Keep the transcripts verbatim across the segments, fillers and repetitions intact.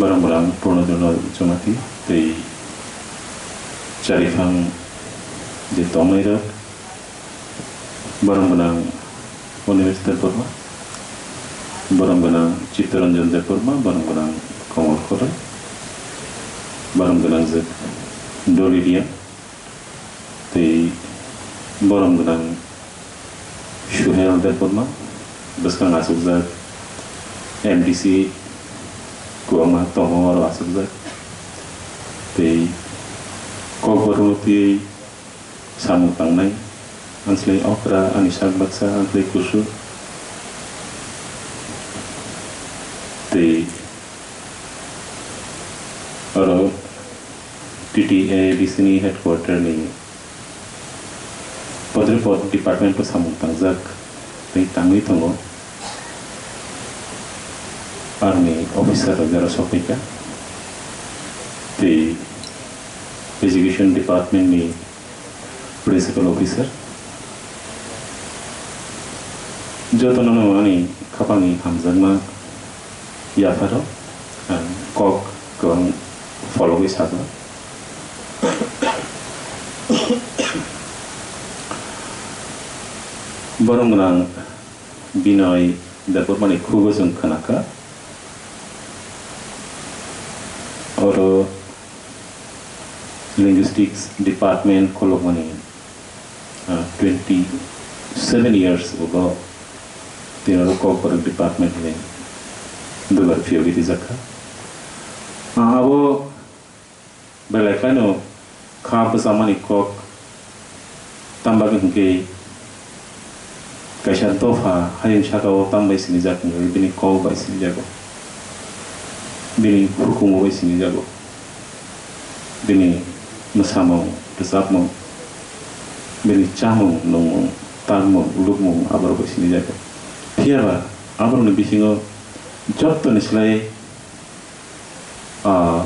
Borok gwnang Purnojono Jamatia tei chariphang je tongnairok, borok gwnang Animesh Debbarma, borok gwnang Chittaranjan Debbarma, borok gwnang Kamal Khorai, borok gwnang je Doliria, tei borom gwnang Suhel Debbarma, bwskang achukjak M D C kwbangma tongo, oro achukjak. Tei kokborokno twiwi samung tangnai, anslai okra, ani sak baksa, anslai kusu. Tei oro T T A D C ni headquarter ni podre pod department o samung tangjak tei tangwi tongo. Army officer rok jora sokphaikha tei education department ni principal officer. Jotono no ani khapangni hamjakma yapharo ang kok kwbang phologwi sago. Borom gwnang Binoy Debbarmani khugo chwng khnakha. Oro linguistics department kholokmani, ah, twenty seven years ago, tini oro kokborok department ni dugar phiyogwi rijakha. Ah, abo belai kheno kha bwchamani kok, tamo bagwi hinkhe kaisa dopha hayung saka o tamo bai sinijak hinkhe bini kok bai sinijago, bini hukumu bai sinijago, bini mwsamung, rwchapmung, bini chamung, nungmung, tangmung, lukmung aborok bai sinijago. Phiyaba aborokni bisingo jottoni slai, ah,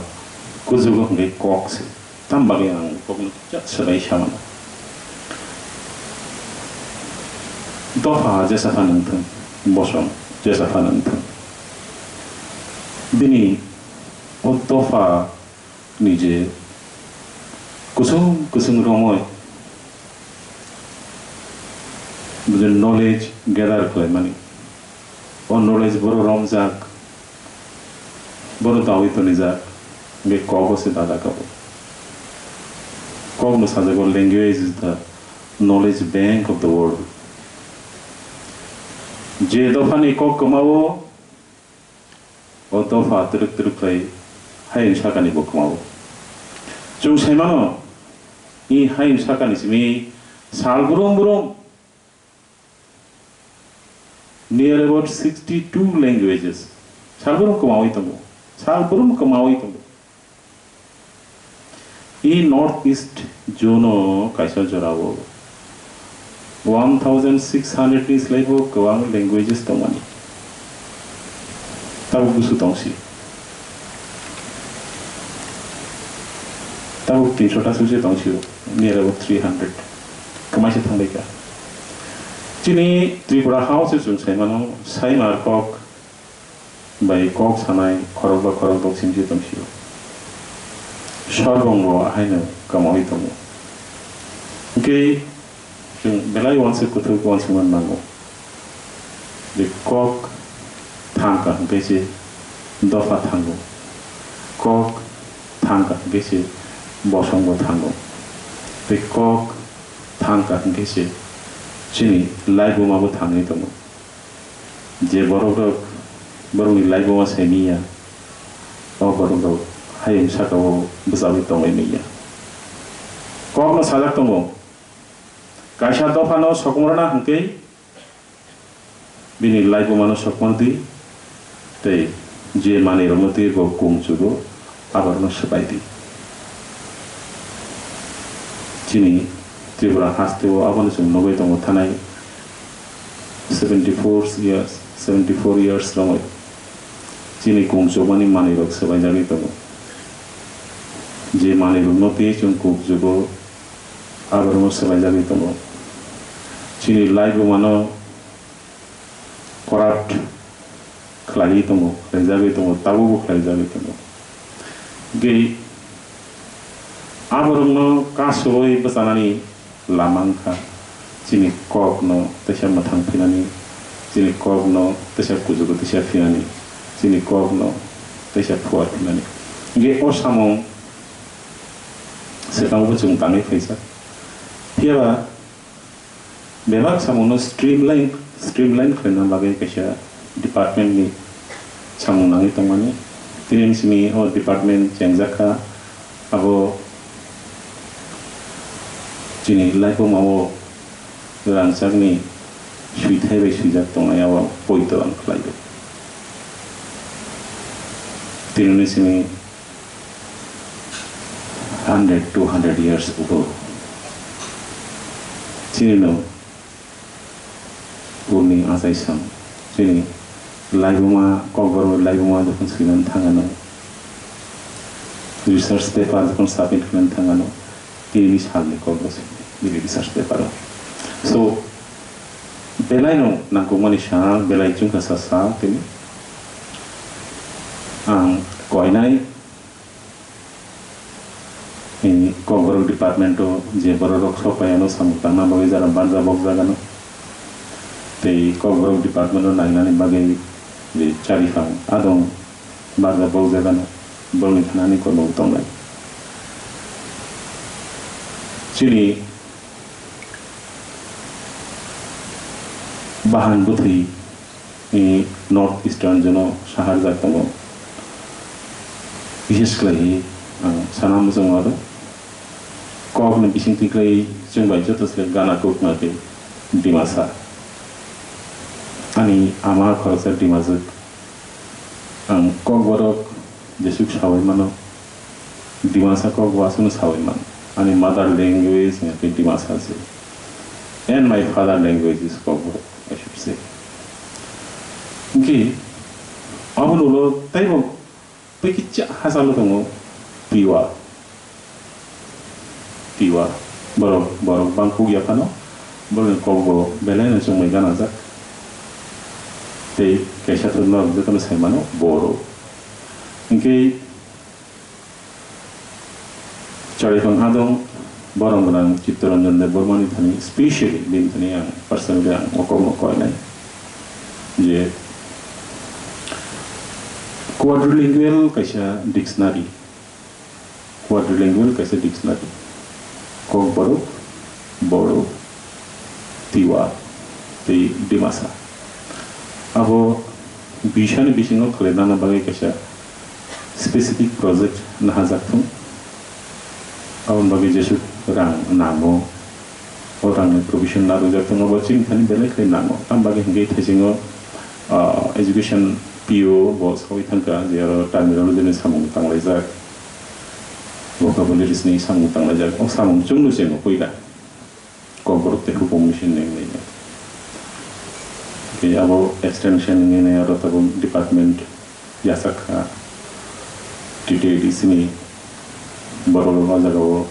kujugo hinkhe kok se. Tamo bagwi ang kokno kisa swbai samano. Dopha jesa phano wngthung, bosong jesa phano wngthung. Bini o dopha ni je kusung kusung romoi je knowledge gather khlaimani, o knowledge boro romjak, boro dawi tonijak, hinkhe kogo se dada kabo. Kokno sajago, "Language is the knowledge bank of the world." Je dophani kok kwmao, o dopha twrwk twrwk khlai hayung sakani bo kwmao. Chwng saimano, i hayung sakani simi sal brum brum near about sixty two languages. Sal brum kwmawi tongo. Sal brum kwmawi tongo. I North East zone o kaisa jorao one thousand six hundred ni slai bo kwbang languages tongmani. Tabuk busu tongsi. Tabuk tinso ta suse tongsi o. Near about three hundred. Kwmaisa thangbaikha. Chini Tripura hao se chwng saimano, saimar kok bai kok sanai khorokba khorokdok simi se tong sio. Sorbong bo ahaino kwmawi tongo. Hwnkhe chwng belai uansuk kuthuk uansukna nango. Je kok thangkha hwnkhe se dopha thango. Kok thangkha hwnkhe se bosongbo thango. Tei kok thangkha hwnkhe se chini laibuma bo thangwi tongo. Je borokrok borokni laibuma sai miya, o borokrok hayung sakao bwchaui tongwi miya. Kokno sajak tongo, kaisa dophano sokomorna hwnkhe bini laibumano sokmordi, tei je manwirokno twi bo kung chugo, aborokno swbaidi. Chini Tripura hasteo abono chwng nugwi tongo thanai seventy four years, seventy four years romwi chini kung chukmani manwirok swbaijagwi tongo. Je manwirokno twi chwng kung chugo, aborokno swbaijagwi tongo. Chini laibumano corrupt khlaiwi tongo, khlaijagwi tongo, tabukbo khlaijagwi tongo. Tei aborokno kasui bwchanani lama wngkha chini kokno teisa mwthang phinani, chini kokno teisa kuchugo teisa phinani, chini kokno teisa phuar phinani. Hingke o samung swkango chwng tangwi phaijak. Phiyaba bebak samungno streamline, streamline khlaina bagwi kaisa department ni samung nangwi tongmani. Tini simi o department chengjak kha, abo chini laibuma o rangchakni swithai bai swijak tongnai, abo poito ang khlai o. Tini simi hundred, two hundred years ago. Chini no purni achai sam. Chini laibuma, Kokborok laibuma jokhon swinani thangano, research paper jokhon submit khlani thangano, tini salni kokbo se, nini research paper o. So, belai no nangkukmani sal, belai chwngkha sa sal tini. Ang koinai Kokborok department o je borok rok sok pai ano samung tangna bagwi jara barja bok jagano. Tei Kokborok department o nainani bagwi je chariphang adong barja bok jagano, borokni thanani kolok tongnai. Chini bahan bwthwi North Eastern jono saharjak tongo. Bishes khlaiwi ang sana muchungo aro kokni bisingtwi khlai chwng bai joto se gana kukma khe Dimasa. Ani ama khoroksa Dimajwk. Ang Kokborok jesuk sawi mano, Dimasa kok bo aswkno sawi mano. Ani mother language hwnkhe Dimasa se. And my father language is Kokborok, I should say. Hwnkhe aboni ulo teibo tei kisa hachalo tongo Tiwa. Tiwa. Borok, borok bangkuk ya phano, borokni kokbo belai no chwngmwi ganajak. Tei kaisa thwk norok jotono sai mano Boro. Hwnkhe Chariphang adong borok gwnang Chittaranjan Debbarmani thani, specially bini thani ang personally ang o kokno koinai je quadrilingual kaisa dictionary, quadrilingual kaisa dictionary, Kokborok, Boro, Tiwa tei Dimasa. Abo bisani bisingo khwlainani bagwi kaisa specific project nahajak thung. Aboni bagwi jesuk rang nango. O rangni provision narwkjak thung, abo chini thani belai khlai nango. Tamo bagwi hwnkhe thaisingo, ah, education P O bo sawi thangkha je aro terminology ni samung tanglaijak. Vocabularies ni samung tanglaijak. O samung chwngno se nukwi da. Kokborok tei hukum machine ni wngwi. Tei abo extension wngwi aro tabuk department yachak kha T T A D C ni borok rok o jaga o,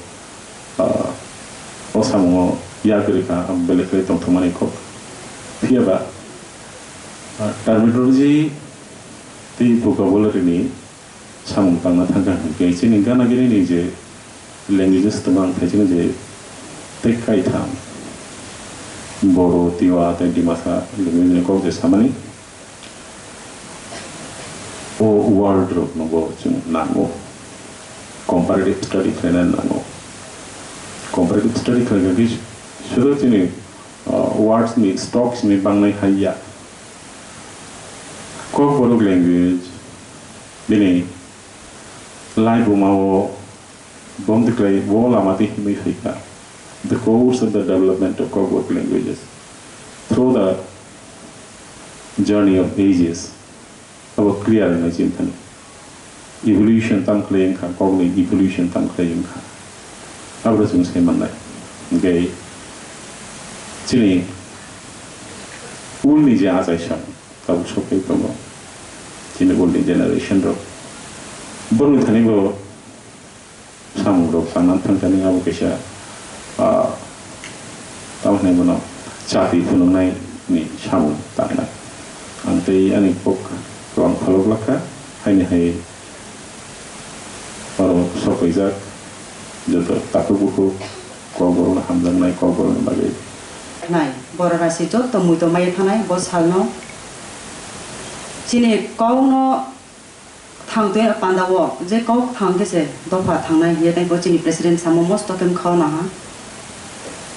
ah, o samung o yak rwkha, belai khe tongthokmani kok. Phiya ba, ah, terminology tei vocabulary ni samung tangna thangkha hwnkhe chini gana gini ni je languages tongma ang thaichino je tei kaitham Boro, Tiwa tei Dimasa language ni kok je samani o word rok no bo chwng nango, comparative study khlaina nango. Comparative study khlaikha khe sudo chini, uh, words ni stocks ni bangnai hai ya. Kokborok language bini laibuma o bomtiklai bo lama tei himwi phaikha. The course of the development of Kokborok languages through the journey of ages. Abo clear wngwi chini thani. Evolution tam khlai wngkha, kokni evolution tam khlai wngkha. Abo chwng sai mannai. Hwnkhe chini ulni je achai sam, tabuk sokwi tongo. Chini ulni generation rok. Borokni thani bo samung rok tangna thangkani abo kaisa, ah, tamo hinwi bono chati phunuknai ni samung tangnai. Ang tei ani kok rok ang phalok lakha, haini hai, Tophaijak joto takhuk bukhuk kokborokno hamjaknai kokborokni bagwi. Nai, borok rasi joto muitu maya thanai bo salno. Chini kokno thang twi panda o je kok thang khe se dopha thangnai hiya tei bo chini president samo mosto khe mkha o naha.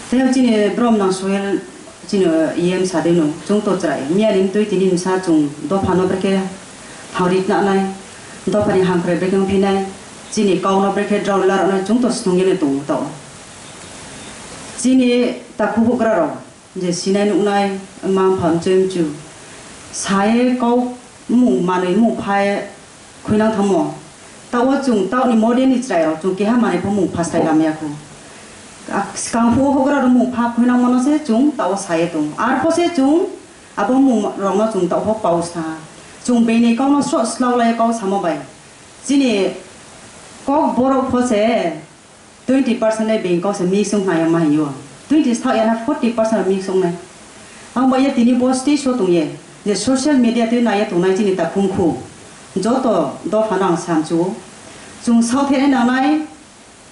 Tei chini brom nang sohel chini E M sadino chwng to chwrai miya ni twi tini msa chwng dopha no brekhe thang ri tna nai dopha ni hamkrai brekhe wngphi nai chini kok no brekhe drao lar nai chwng to snung ye tong to. Chini takhuk bugra rok je sinai nuknai ma mpha mchwi mchu saye kok mung manwi mung phaye khuinang thangmo. Tao chwng taoni modern ni chwrai rok chwng keha manwi pho mung pha sai lamya khu. Skang phuo hokra rok mung pha khuinang mano se chwng tao saye tong. Ar pho se chwng abo mung rok no chwng tao pho pau sa. Chwng bini kok no sroh slao lai kok samo bai. Chini kok borok pho se twenty percent le bini kok se mix wng nai ma hio. Twenty sa yana forty percent mix wng nai. Ang ba ye tini bo stage o tong ye je social media twi nai ye tong nai chini ta khung khu. Joto dopha no ang samchu. Chwng sao the nang nai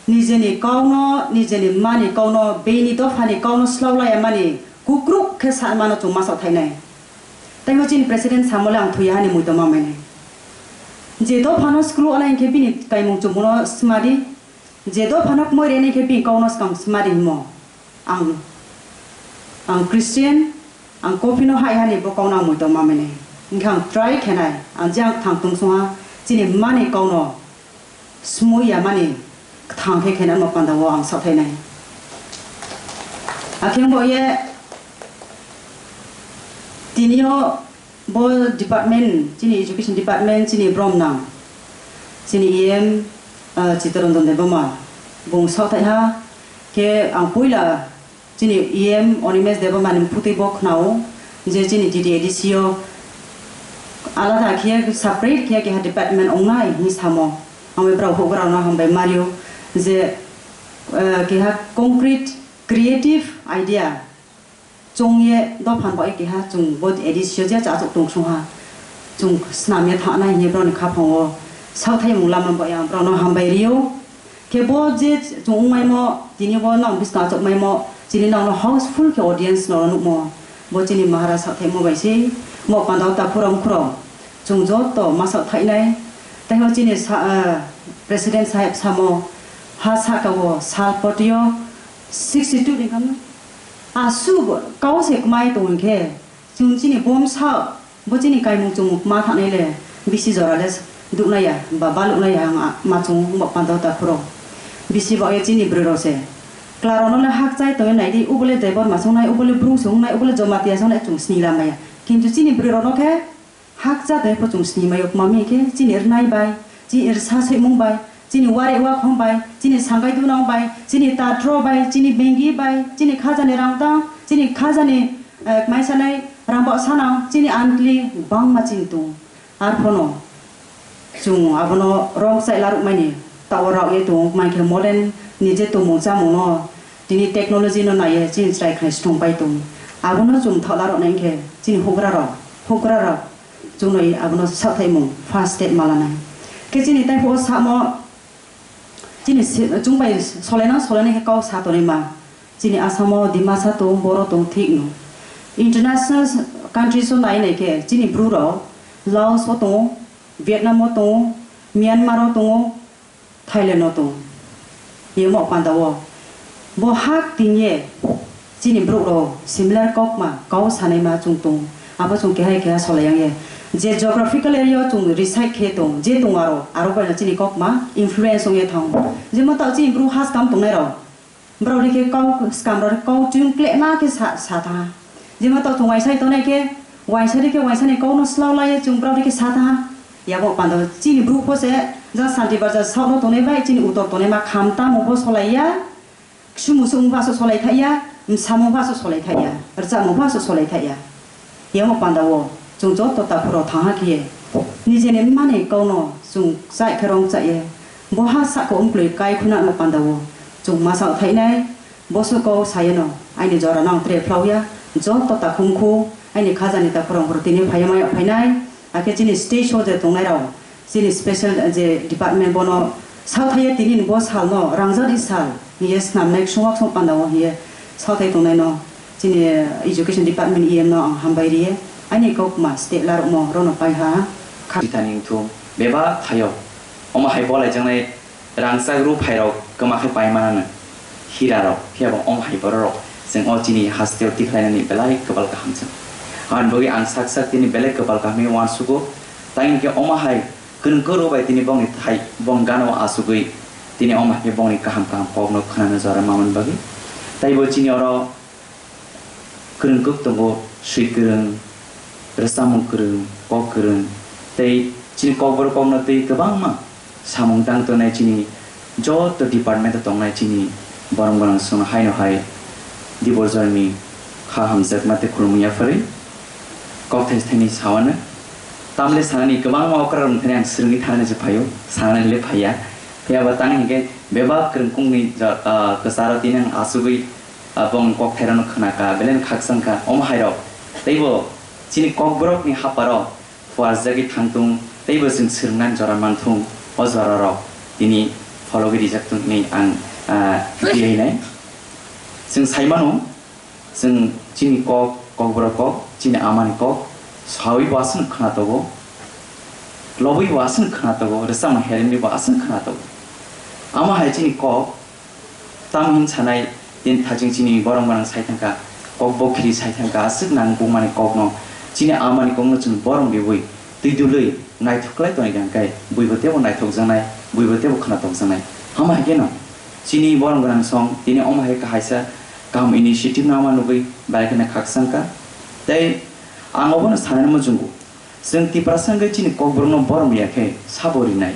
nijeni kok no nijeni mani kok no bini dopha ni kok no slao lai mani kukruk khe sa mano chwng ma sao thai nai. Tei ho chini president samo le ang thuya hani muitu ma mai nai. Je dopha no skru o lai khe bini kaimung chumung no sma di. Je dopha no kmoi reni khe bini kok no skang sma ri himo. Ang, ang Christian, ang coffee no hai hani bo kok no ang muitu ma mene. Hingkhe ang try khenai, ang je ang thang tong songha, chini mani kok no smui ya mani thang khe khenai ma panda o ang sathai nai. Akhe bo ye tini o Bo department, chini education department, chini brom nang, chini E M, ah, Chittaranjan Debbarma, bung saothai ha, khe ang puila chini E M Animesh Debbarma ni phutwi bo khnao, je chini D D A D C o alada khe separate khe keha department ongnai hinwi samo. Ang bai brao houhgra rok no hambai mario, je, eh, keha concrete creative idea, Chwng ye dophan bai keha chwng bo edit sio je cha achuk tong sung ha. Chwng snam ye thangnai hinwi borokni khaphang o saothai mung lama bai ang borokno hambai rio. Khe bo je chwng wngmai mo tini bo nang bwskang achuk mai mo chini nang no housefull khe audience no nukmo. Bo chini Maharaj saothai mo bai se mo panda o ta khurang khurang chwng joto ma saothai nai. Tei ho chini sa, ah, president saheb samo ha saka o sal potio sixty two ni kamo. Aswk kau se kwmai tong khe, chwng chini bom sa, bo chini kaimung chumung ma thangnai le, bisi jora le duknai ya, ba baluknai ya, ang ma chwng bo panda ta phuro. Bisi bo ye chini bwrwi rok se. Kla rok no le hak chai tongwi nai di, ubo le Debbarma song nai, ubo le Bru song nai, ubo le Jamatia song nai, chwng sini lam ya. Kintu chini bwrwi rok no khe, Hakcha tei pho chwng sini mai o, mami khe chini rwnai bai, chini rwsa swimung bai, chini wari wakhong bai, chini sangai dunang bai, chini tatro bai, chini bengi bai, chini khajani rangtang, chini khajani, eh, maisanai rangba sanang, chini antli bangma chini tongo. Arphono chwng abono rong chai larwkmani taoh rok ye tongo, mankhe modern ni je tongmung chamungno tini technology no naiye chini chwrai khnai sitong pai tongo. Abono chwng thaoh larwknai khe chini hugrarok, hugrarok chwngnwi abono sathai mung first step ma lanai. Khe chini taibo o samo chini si-, chwng bai solaina solaina khe kok sa tonwi ma. Chini Asamo Dimasa tong, Boro tong, thik no. International countries o nai nai khe chini Bru rok Laos o tongo, Vietnam o tongo, Myanmar o tongo, Thailand o tongo. Yemo panda o. Bo hak tin ye chini borok rok similar kokma kau sanai ma chwng tongo. Abo chwng keha keha solai yang ye. Je geographical area o chwng reside khe tong, je tong aro, aro bai no chini kokma influence ong ye thango. Jemon ta chini Bru has kam tongnai rok. Borok rikhe kau swkang rok kau chwng kle ma khe sa, sa tha. Jemon ta chwng waisa tongnai khe, waisa rikhe waisa ni kau no slao lai ye chwng borok rikhe sa tha. Yabo panda chini Bru pho se, jang Santi Bazar south no tongnai bai chini uttor tongnai ma kham tamo pho solai ya, ksumu sumung pho aswk solai thai ya, msamung pho aswk solai thai ya, rwchapmung pho aswk solai thai ya. Yamo panda o chwng joto takhuk rok thang ha khe nijeni mani kau no chwng chai khe rong chai ye, bo ha saka wngplwi kai khuna no panda o chwng masa thai nai. Boso kok sayano, aini jora no ang tre phlauya, joto takhumkhu, aini khajani takhurok tini phaiya maya phainai, akhe chini stage o je tongnai rok, chini special je department bono Sathaiya tini ni bo sal no rangjak ni sal hiye snamnai swngwak song panda o hiye sathai tongnai no chini education department E M no ang hambai riye aini kok ma state larok mo rono pai ha kha. Titani wngthung bebak thaio omo hai bolai jangnai rangchak ruphairok kwma khe pai manano hirarok phiyaba omo hai bororok chwng o chini hasteo tikhlainani belai kwbal kaham chwng. Aboni bagwi ang sak sak tini belai kwbal kaham uansugo tei hinkhe omo hai Kwrwngkuk rw bai tini bongni thai bong gana o achugwi tini omo hai khe bongni kaham kaham kokno khwnana jora manmani bagwi. Tei bo chini oro kwrwngkuk tongo, swi kwrwng, rwchapmung kwrwng, kok kwrwng tei chini kokborok kokno twi kwbangma samung tang tongnai chini joto department o tongnai chini borom gwnang chwngno haino hai Diborjorni kha hamjakma tei khulumung yapharwi kokthai thaini sawano. Tamle sanani kwbangma okra rwngthani ang swrwngwi thanani se phaio, sanani le phaiya. Phiyaba tang hinkhe bebak kwrwngkukni ja-, ah, kwcharo tini ang achugwi, ah, bongni kokthairokno khwnakha, belai khakchangkha. Omo hairok teibo chini kokborokni haparo phuarjagwi thangthung, teibo chwng swrwngnani jora manthung, o jorarok tini phologwi rijakthung hinwi ang, ah, twiwi nai. Chwng sai mano, chwng chini kok, kokborok kok, chini amani kok, sawi bo aswk khna togo, lobwi bo aswk khna togo, rwchapmung herimni bo aswk khna togo. Amo hai chini kok, Tamo hin sanai, din thaching chini borom gwnang sai thangkha, kok bokhiri sai thangkha, aswk nang bumani kokno, chini amani kokno chwng borom riwi, twi dului naithok khlai toni kha hwnkhe, buibo teibo naithokjaknai, buibo teibo khwnatokjaknai. Hama hai kheno, chini borom gwnang song, tini omo hai kahaisa kaham initiative no ma nugwi, belai kheno khakchangkha. Tei ang obono sanani muchungo, Chwng Tiprasa wngwi chini kokborokno borom ya khe sabo rinai?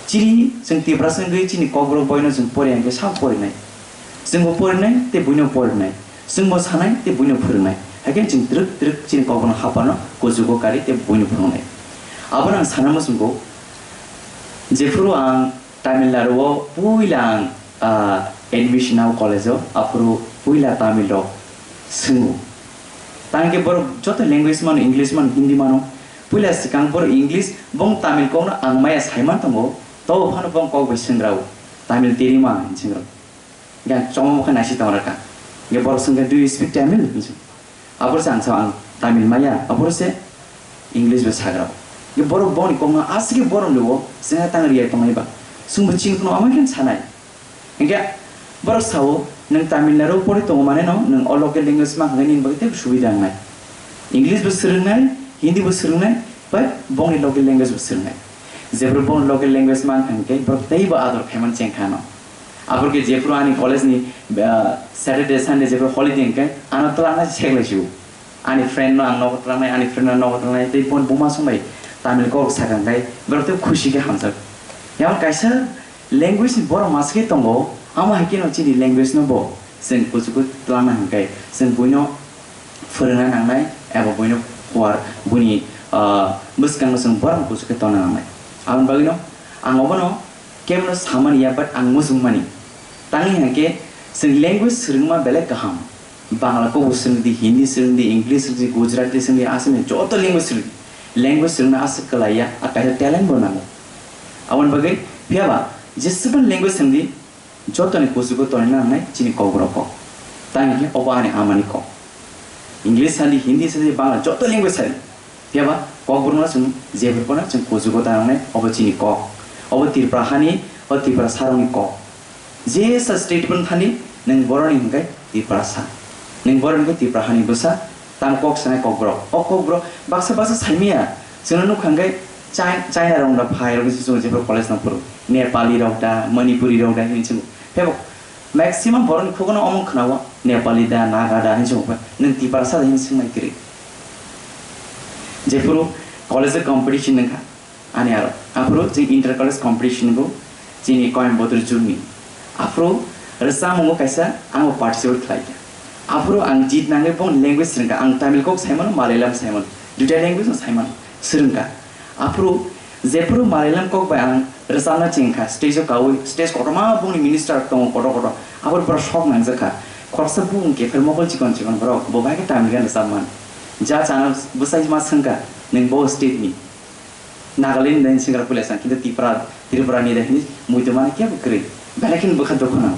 Chini chwng Tiprasa wngwi chini kokborok boino chwng pori ya khe sabo porinai? Chwngbo porinai tei buino porinai, chwngbo sanai tei buino phwrwngnai. Hakhe chwng twrwk twrwk chini kokborokno haphano kuchugo kari tei buino phwrwngnai. Abono ang sana muchungo, jephuru ang Tamil Nadu o puila ang, ah, admission nao college o, aphuru puila Tamil rok swngo. Tang khe borok joto language mano, English mano, Hindi mano. Puila swkang borok English, bong Tamil kokno ang maya saiman tongo, tobo phano bong kok bai swngrao, Tamil tiri ma hinwi swngrao. Hingke ang chongma bokhe naisi tongrakha. Hingke borok swngkhe, "Do you speak Tamil?" hinwi swng. Aphuru se ang sao, "Ang Tamil maya." Aphuru se English bo sagrao. Hingke borok boni kokno aswk khe borom rwo, chwngno tang riyai tongnai ba. Chwngbo chini phano omo khe sanai. Hingke borok sao, "Nwng Tamil Nadu o pori tongo mane no, nwng o local language ma hwnwi nini bagwi teibo subida wngnai. English bo swrwngnai, Hindi bo swrwngnai, bai bongni local language bo swrwngnai." Jephru bongni local language ma wngkha hingke borok teibo ador khaimani chengkha ano. Aphuru khe jephru ani college ni, ah, Saturday, Sunday jephru holiday hingke ano twlangna se seklai sio. Ani friend no ang nogo twlangnai, ani friend no nogo twlangnai, tei boni buma song bai Tamil kok sakang kai, borok tei khushi khe hamjak. Yang kaisa language ni borok mas khe tongo, amo hai khe no chini language no bo chwng kuchugo twlangna hingkai, chwng buino phwrwngna nangnai, eba buino kuar, buini, ah, bwskang no chwng borok kuchuk khe tonna nangnai. Aboni bagwi no ang obono kebono samani ya, but ang muchungmani. Tangwi hingke chwng language swrwngma belai kaham. Bangla kok bo swrwng di, Hindi swrwng di, English swrwng di, Gujarati swrwng di, Assamese joto language swrwng di. Language swrwngna aswk kwlai ya, a kaisa talent bo nango. Aboni bagwi phiyaba jeswkno language swrwng di, jotoni kuchugo tonina nangnai chini kokborok kok. Tangwi khe obo ani amani kok. English sadi, Hindi sadi, Bangla joto language sadi. Phiyaba kokborokno chwng jephru phano chwng kuchugo ta nangnai, obo chini kok. Obo Tripura hani, o Tripura sarokni kok. Jesa state phano thani, nwng boroni hwnkhe Tiprasa. Nwng boroni hwnkhe Tripura hani bwsa, tamo kok sanai kokborok. O kokborok baksa baksa saimaya, chwngno nukha hwnkhe Chai-, China rok da phai rok se chwng jephru college no phuru. Nepali rok da, Manipuri rok da hinwi chwng. Phiyaba Maximum borokni khukno omo khwnao, Nepali da, Naga da hinwi songkha, nwng Tiprasa da hinwi swngnai kwrwi. Jephuru college o competition wngkha, ani aro. Aphuru chwng inter college competition bo chini Coimbatore jurni. Aphuru rwchapmungo kaisa ang bo participate khlaikha. Aphuru ang jit nangwi bong language swrwngkha, ang Tamil kok saimano, Malayalam saimano, duita language no saimano, swrwngkha. Aphuru jephuru Malayalam kok bai ang rwchapna chengkha, stage o kaui, stage kotorma bongni minister tongo kotor kotor, aphuru borok sok nangjakha. Khoroksa bung kepher mokol chikon chikon borok, bo bahai khe Tamil gan rwchapman. Ja chana bwsai ma swngkha, "Nwng bo state ni?" Nagaland ni singer puila sang, kintu Tripura, Tripura ni dai hini muitu mani kebo kwrwi. Belai kheno bwkha dukhu nango.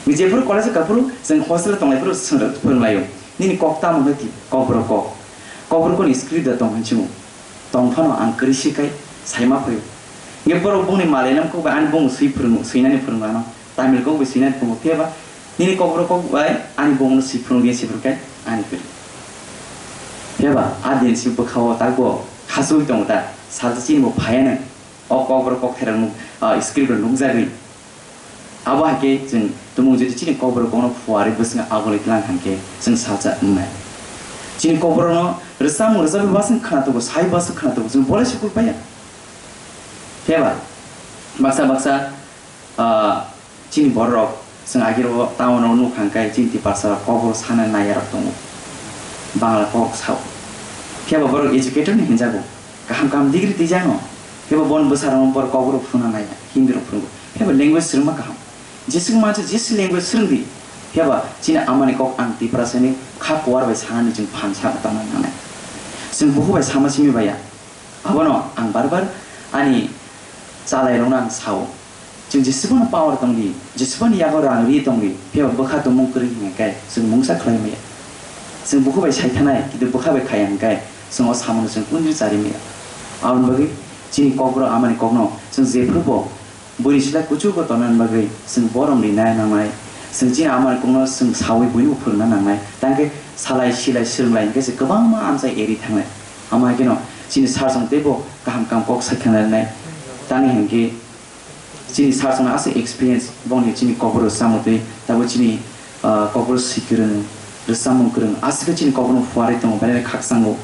Jephuru college kaphuru chwng hostel tonglai phuru swngrok phwrwnglaio. Nini kok tamo hwnkhe Kokborok kok. Kokborok ni script da tong hinwi simo. Tong phano ang kwrwi si kai saima phaio. Nge borok bongni Malayalam kok bai ani bong swi phwrwngo, swinani phwrwnglano. Tamil kok bai swinani phwrwngo. Phiya ba nini Kokborok kok bai ani bongno swi phwrwngya swi phwrwngkhe ani kwrwi. Phiya ba a din si bwkha o takbo khasui tongo ta. Salsa chini bo phaiya nang. O Kokborok kok therang nuk, ah, script rok nukjagwi. Abo hai khe chwng tumung jodi chini Kokborok kokno phuarwi bwswk agulwi tlang thang khe chwng salsa wngnai. Chini Kokborokno rwchapmung rwchapwi bwswk khna tugo, sai bwswk khna tugo, chwng bolai se kul paiya. Phiya ba baksa baksa, ah, chini borok rok chwng agirok town o nuk thang khe chini Tiprasa rok Kokborok sana naiya rok tongo. Bangla kok sao. Phiya ba borok educated ni hinjago. Kaham kaham degree twijano. Phiya ba bon bwsarok borok Kokborok phuna naiya, Hindi rok phungo. Phiya ba language swrwngma kaham. Jeswk mansa jesi language swrwng di. Phiya ba chini amani kok ang Tiprasa ni kha kuar bai sanani chwng phan sa tongna nangnai. Chwng buku bai sama simi baya. Abono ang bar bar ani chalairokno ang sao. Chwng jeswkno power tongdi, jeswkno yago rang ri tongdi, phiya bwkha tongmung kwrwi hwnkhe chwng mungsa khlai maya. Chwng bukhu bai sai thanai, kintu bwkha bai khaiya hwnkhe chwng o samono chwng kundri chari maya. Aboni bagwi chini Kokborok amani kokno chwng jephuru bo buini sila kuchugo tonna bagwi chwng borom rina nangnai. Chwng chini amani kokno chwng sawi buino phwrwngna nangnai. Tangkhe salai silai swrwnglai hwnkhe se kwbangma amchai eri thangnai. Amo hai kheno chini sir chwng teibo kaham kaham kok sai khna nai. Tamni hwnkhe chini sir chwngno aswk experience bongni chini Kokborok rwchapmung twi tabuk chini, ah, Kokborok swi kwrwng, rwchapmung kwrwng aswk khe chini Kokborok phuarwi tongo belai khakchango.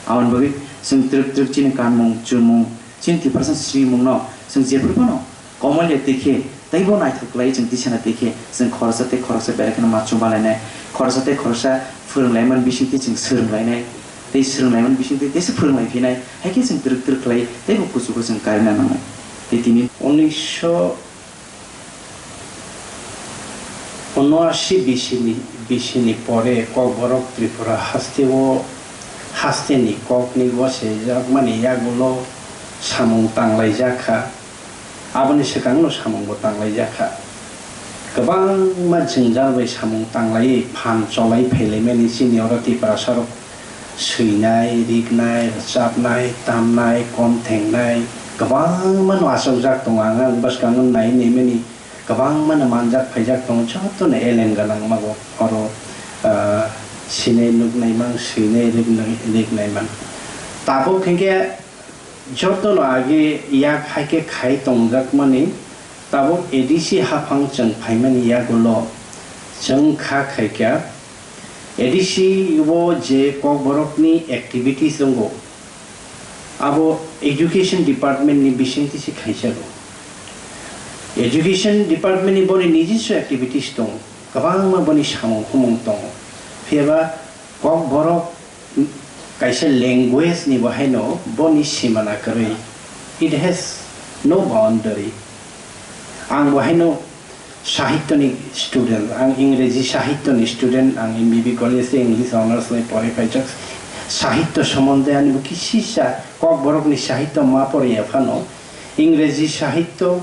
Aboni bagwi chwng twrwk twrwk chini kanmung chumung chini Tiprasa swimungno chwng jephuru phano komolya twi khe teibo naithok khlai chwng tisana twi khe chwng khoroksa tei khoroksa belai kheno ma chubalainai, khoroksa tei khoroksa phwrwnglaimani bisingtwi chwng swrwnglainai. Tei swrwnglaimani bisingtwi teisa phwrwnglaiphinai, hai khe chwng twrwk twrwk khlai teibo kuchugo chwng karina nangnai. Tei tini unisho unoashi bisini, bisini pore Kokborok Tripura hasteo, hasteni kokni gosaijakmani yagulo samung tanglaijakha. Aboni swkangno samungbo tanglaijak kha. Kwbangma jwngjal bai samung tanglaiwi phan cholai phailaimani chini oro Tiprasarok swinai, riknai, rwchapnai, tamnai, kom thengnai kwbangmano achukjak tongo. Ang, ang bwskango nai naimani kwbangmano manjak phaijak tongo, jotono elen gwnang mago oro, ah, sinai nuknai mang, swinai riknai, riknai mang. Tabuk hinkhe jotono age yak hai khe khai tongjakmani, tabuk A D C haphang chwng phaimani yagulo chwng kha khaikha. A D C o je Kokborokni activities tongo, abo Education Department ni bisingtwi se khaijago. Education Department ni boni nijiswa activities tongo, kwbangma boni samung humung tongo, phiyaba Kokborok kaisa language ni bo haino boni simana kwrwi. It has no boundary. Ang bo haino sahitya ni student, ang Ingreji sahitya ni student, ang M B B college tei English honours bai porwi phaijak. Sahitya somonde ani bo kisisa Kokborok ni sahitya ma poriya phano Ingreji sahitya,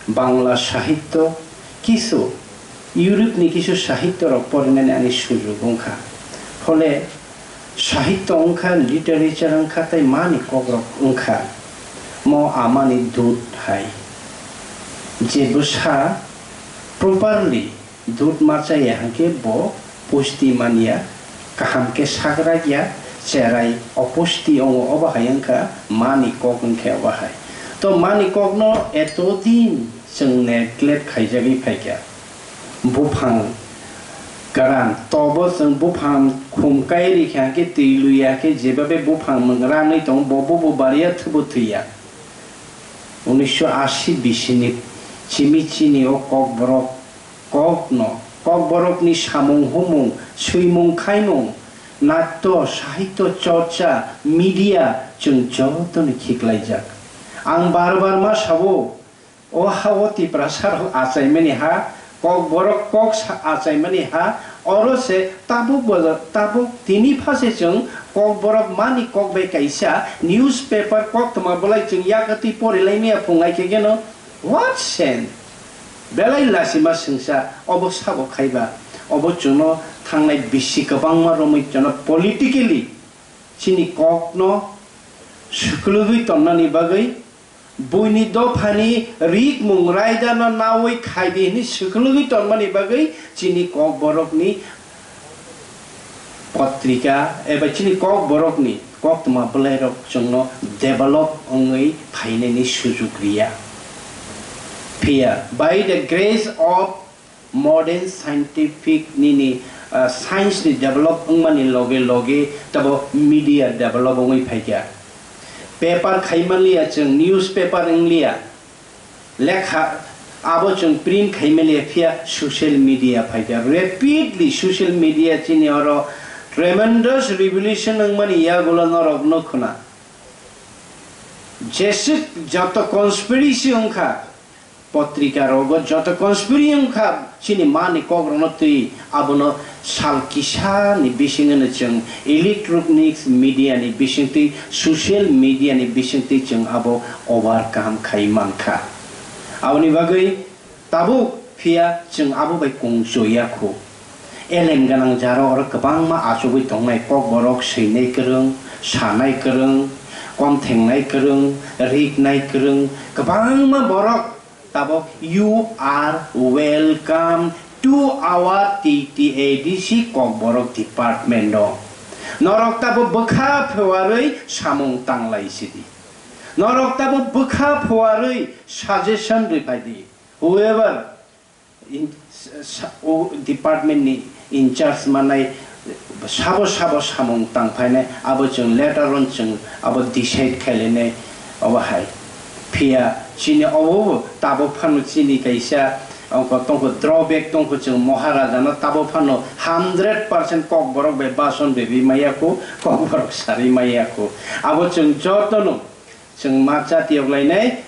Bangla sahitya, kisu Europe ni kisu sahitya rok porinani ani sujug wngkha. Phole sahitya wngkha, literature wngkha tei mani kokrok wngkha. Mo amani dut hai. Je bwsa properly dut ma chaya hwnkhe bo pusti manya, kaham khe sagrakya, cherai opusti ongo, obo hai wngkha mani kok wngkhe obo hai. To mani kokno etodin chwng neglect khaijagwi phaikha. Buphang kwran, tobo chwng buphang khum kai rikha hwnkhe twi luya khe jebabe buphang mwng ranwi tongo, bo bubo bariya thubo thwiya. Unisho ashi bisini chimi chini o kokborok kokno, kokborokni samung humung, swimung khaimung, natto, sahityo chorcha, media, chwng jotono khiklaijak. Ang bar bar ma sao, o ha-o Tiprasa rok achaimani ha, kokborok kok sa-, achaimani ha, Oro se tabuk bo, tabuk tini pha se chwng Kokborok mani kok bai kaisa newspaper koktwma bwlai chwng yakatwi pori lai maya phung ai khe geno, what sense? Belai lachima swngsa obo sabo khaiba, obo chwngno thangnai bisi kwbangma romwi chwngno politically chini kokno swklwgwi tonnani bagwi, buini dophani rikmung raidano nawi khaidi hwnwi swklwgwi tongmani bagwi chini Kokborokni potrika eba chini Kokborokni koktwma bwlairok chwngno develop wngwi phainani sujuk riya. Phiya, by the grace of modern scientific nini, ah, science ni develop wngmani loge loge tabo media develop wngwi phaikha. Paper khaimanliya chwng, newspaper wngliya, lekha abo chwng print khaimanliya, phiya social media phaikha. Rapidly social media chini oro tremendous revolution wngmani yagulo norok nukhuna. Jeswk joto conspiracy wngkha, potrika rogo joto conspiracy wngkha, chini mani kokrokno twi abono sal kisa ni bisingno chwng electronics media ni bisingtwi, social media ni bisingtwi chwng abo overcome khai mankha. Aboni bagwi tabuk phiya chwng abo bai kung choya khu. Elem gwnang jaro oro kwbangma achugwi tongnai, Kokborok swinai kwrwng, sanai kwrwng, komthengnai kwrwng, riknai kwrwng, kwbangma borok tabok, "You are welcome to our T T A D C Kokborok department o." Norok tabok bwkha phuarwi samung tanglai sidi. Norok tabok bwkha phuarwi suggestion rwphai di. Whoever in, sa-, o department ni in charge manai sabo sabo samung tang phainai, abo chwng later on chwng abo decide khailainai, obo hai. Phiya chini obo bo tabuk phano chini kaisa ongko tongkho, drawback tongkho, chwng Maharaja no tabuk phano hundred percent Kokborok bai bason bebi maya khu, Kokborok sari maya khu. Abo chwng jotono chwng ma chatiyok lainai.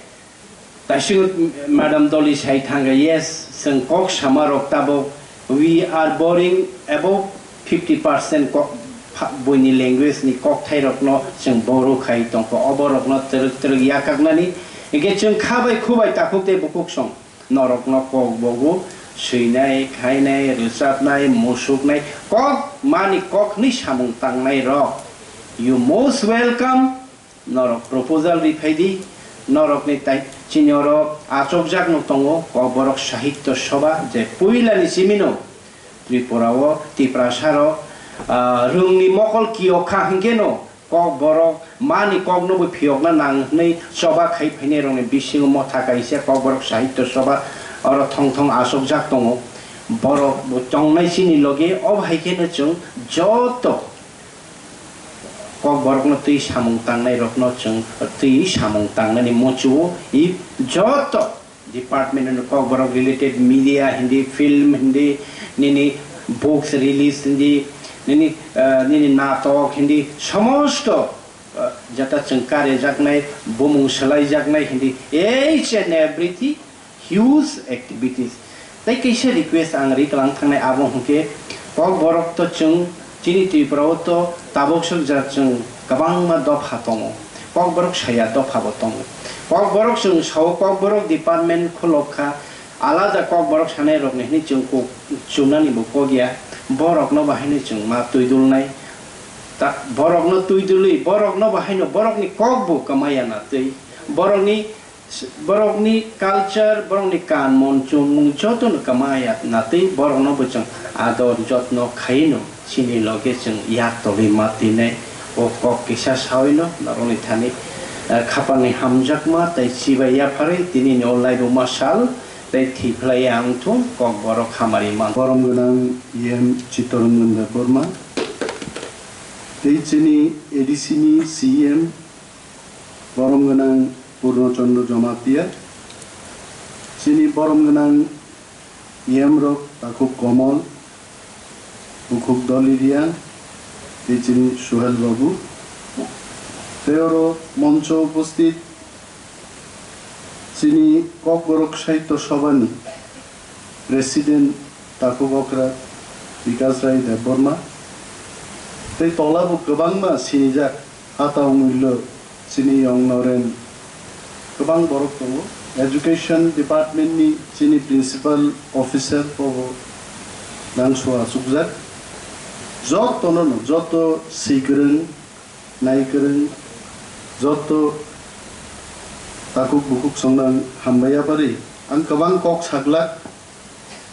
Taisuk Madam Dolly sai thangkha, "Yes, chwng kok sama rok tabok, we are borrowing above fifty percent kok, pha-, buini language ni kokthai rokno chwng borrow khai tongkha, obo rokno twrwk twrwk yakaknani, hinkhe chwng kha bai khu bai takhuk tei bukhuk song norokno kok bogo swinai, khainai, rwchapnai, musuknai, kok mani kok hwnwi samung tangnai rok, you most welcome." Norok proposal ri phai di, norokni tai chini oro achokjak no tongo Kokborok Sahitya Sabha, je puila ni simi no Tripura o Tiprasa rok, ah, rwng ni mokol kiyok kha hinkhe no Kokborok mani kok no bo phiyokna nang hwnwi choba khai phainai rok ni bisingo motha kaisa Kokborok Sahitya Sabha oro thong thong achokjak tongo. Borok bo tongnai chini logi, obo hai khe no chwng joto Kokborokno twi samung tangnai rokno chwng twi samung tangnani muchungo i joto department ni Kokborok related media hindi, film hindi, nini books release hindi, nini, ah, nini natok hindi, somosto, ah, jata chwng karyajaknai, bumung swlaijaknai hindi, each and everything huge activities. Tei kaisa request ang ri kwlang thangnai, abo hwnkhe Kokborok to chwng chini Tripura o to tabok sok ja chwng kwbangma dopha tongo. Kokborok saya dopha bo tongo. Kokborok chwng sao Kokborok department khulok kha, alada Kokborok sanai rok ni hwnwi chwng kok chunani bo kok ya. Borok no bahai no chwng ma twi dulnai. Ta-, borok no twi dulwi, borok no bahai no borok ni kok bo kwmaya na twi. Borok ni Borokni culture, borokni kanmon chumung jotono kwmaya natwi borokno bo chwng ador jotno khaino chini loge chwng yak tolwi ma twinai. O kok kisa sawi no norokni thani, eh, khapangni hamjakma tei chibai yapharwi tinini o laibuma sal tei thwi phlai ya wngthung kok borok hamari man. Borom gwnang E M Chittaranjan Debbarma tei chini A D C ni C E M Borom gwnang Purno Chandra Jamatia, chini borom gwnang E M rok takhuk Komol, bukhuk Doliria, tei chini Suhel Babu. Tei oro moncho upasthit chini Kokborok Sahitya Sabha ni President takhuk okra Bikas Rai Debbarma. Tei tola bo kwbangma sinijak, Atau Mullo, chini Yong Noren, kwbang borok tongo. Education department ni chini principal officer bo bo nangso achukjak. Jotono no, joto swi kwrwng, nai kwrwng, joto takhuk bukhuk songno ang hambai yapari. Ang kwbang kok saglak,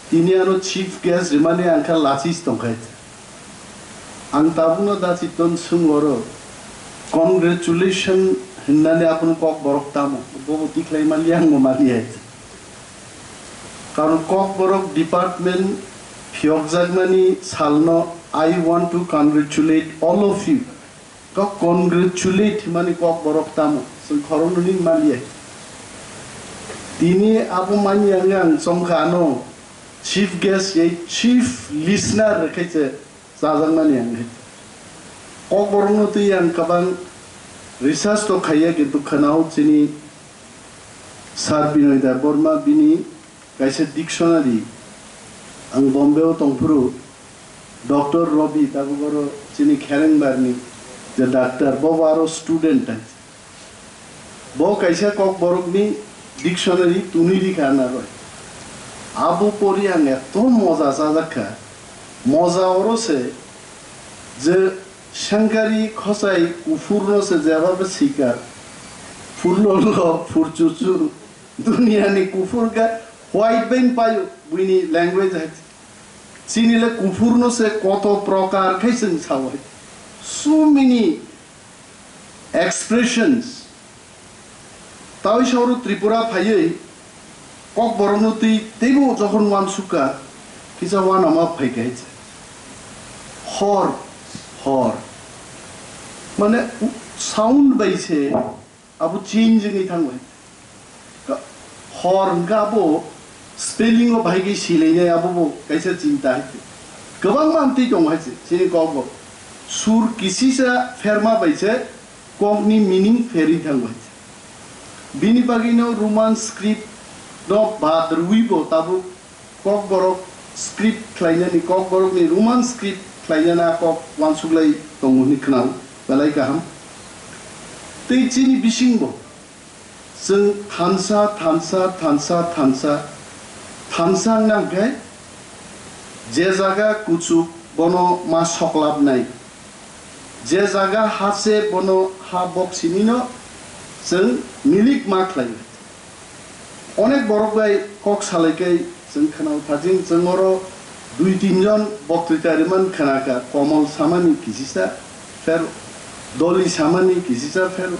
tini ano chief guest rimani ang kha lachis tongkhai. Ang tabukno da chiton swng oro congratulation hwnmani abono kok borok tamo, bobo tikhlai mali ang bo mali hai. Karon kok borok department phiyokjakmani salno I want to congratulate all of you. Kok congratulate hwnmani kok borok tamo, chwng khoroknwi maliya. Tini abo manya wngya ang chongkha ano chief guest, ei chief listener khe se chajakmani ang khe. Kok borokno twi ang kwbang research to khaiya, kintu khwnao chini Sir Binoy Debbarma bini kaisa dictionary, ang Bombay o tongphuru, Doctor Robi, tabuk oro chini Kherengbar ni je doctor, bo bo aro student hai. Bo kaisa kok borok ni dictionary tuni rikha na roi. Abo pori ang eto moja chajak kha. Moja oro se je Shankari Khosai kuphur no se jeba be sikar. Phurlolo, phurchuchu, duniya ni kuphur ga white bai payo, buini language hai. Chini le kuphur no se koto prokar khai chwng sao hai. So many expressions. Tawi sauru Tripura phaiwi kok borokno twi teibo jokhon uansukha, kisa uanama phaikha hai se. Hor, hor. Mane u-, sound bai se abo change wngwi thango hai. Ka-, hor hwnkha abo spelling o bahai khe silainai, abo bo kaisa chinta hai se. Kwbangma amtwi tongo hai se, chini kok bo. Sur kisisa pherma bai se kokni meaning pherwi thango hai se. Bini bagwino Roman script no bad rwui bo tabuk Kokborok script khlainani, Kokborokni Roman script khlainani a kok uansuklai tongo hwnwi khwnao, belai kaham. Tei chini bisingbo chwng thansa, thansa, thansa, thansa, thansa wngna hwnkhe je jaga kuchuk bono ma soklapnai, je jaga ha se bono ha bok sinino chwng milik ma khlainai. Onek borok bai kok salai kai chwng khwnao thajing, chwng oro dui tin jon boktwita rimani khwnakha, Komol samani kisisa phero, Doli samani kisisa phero,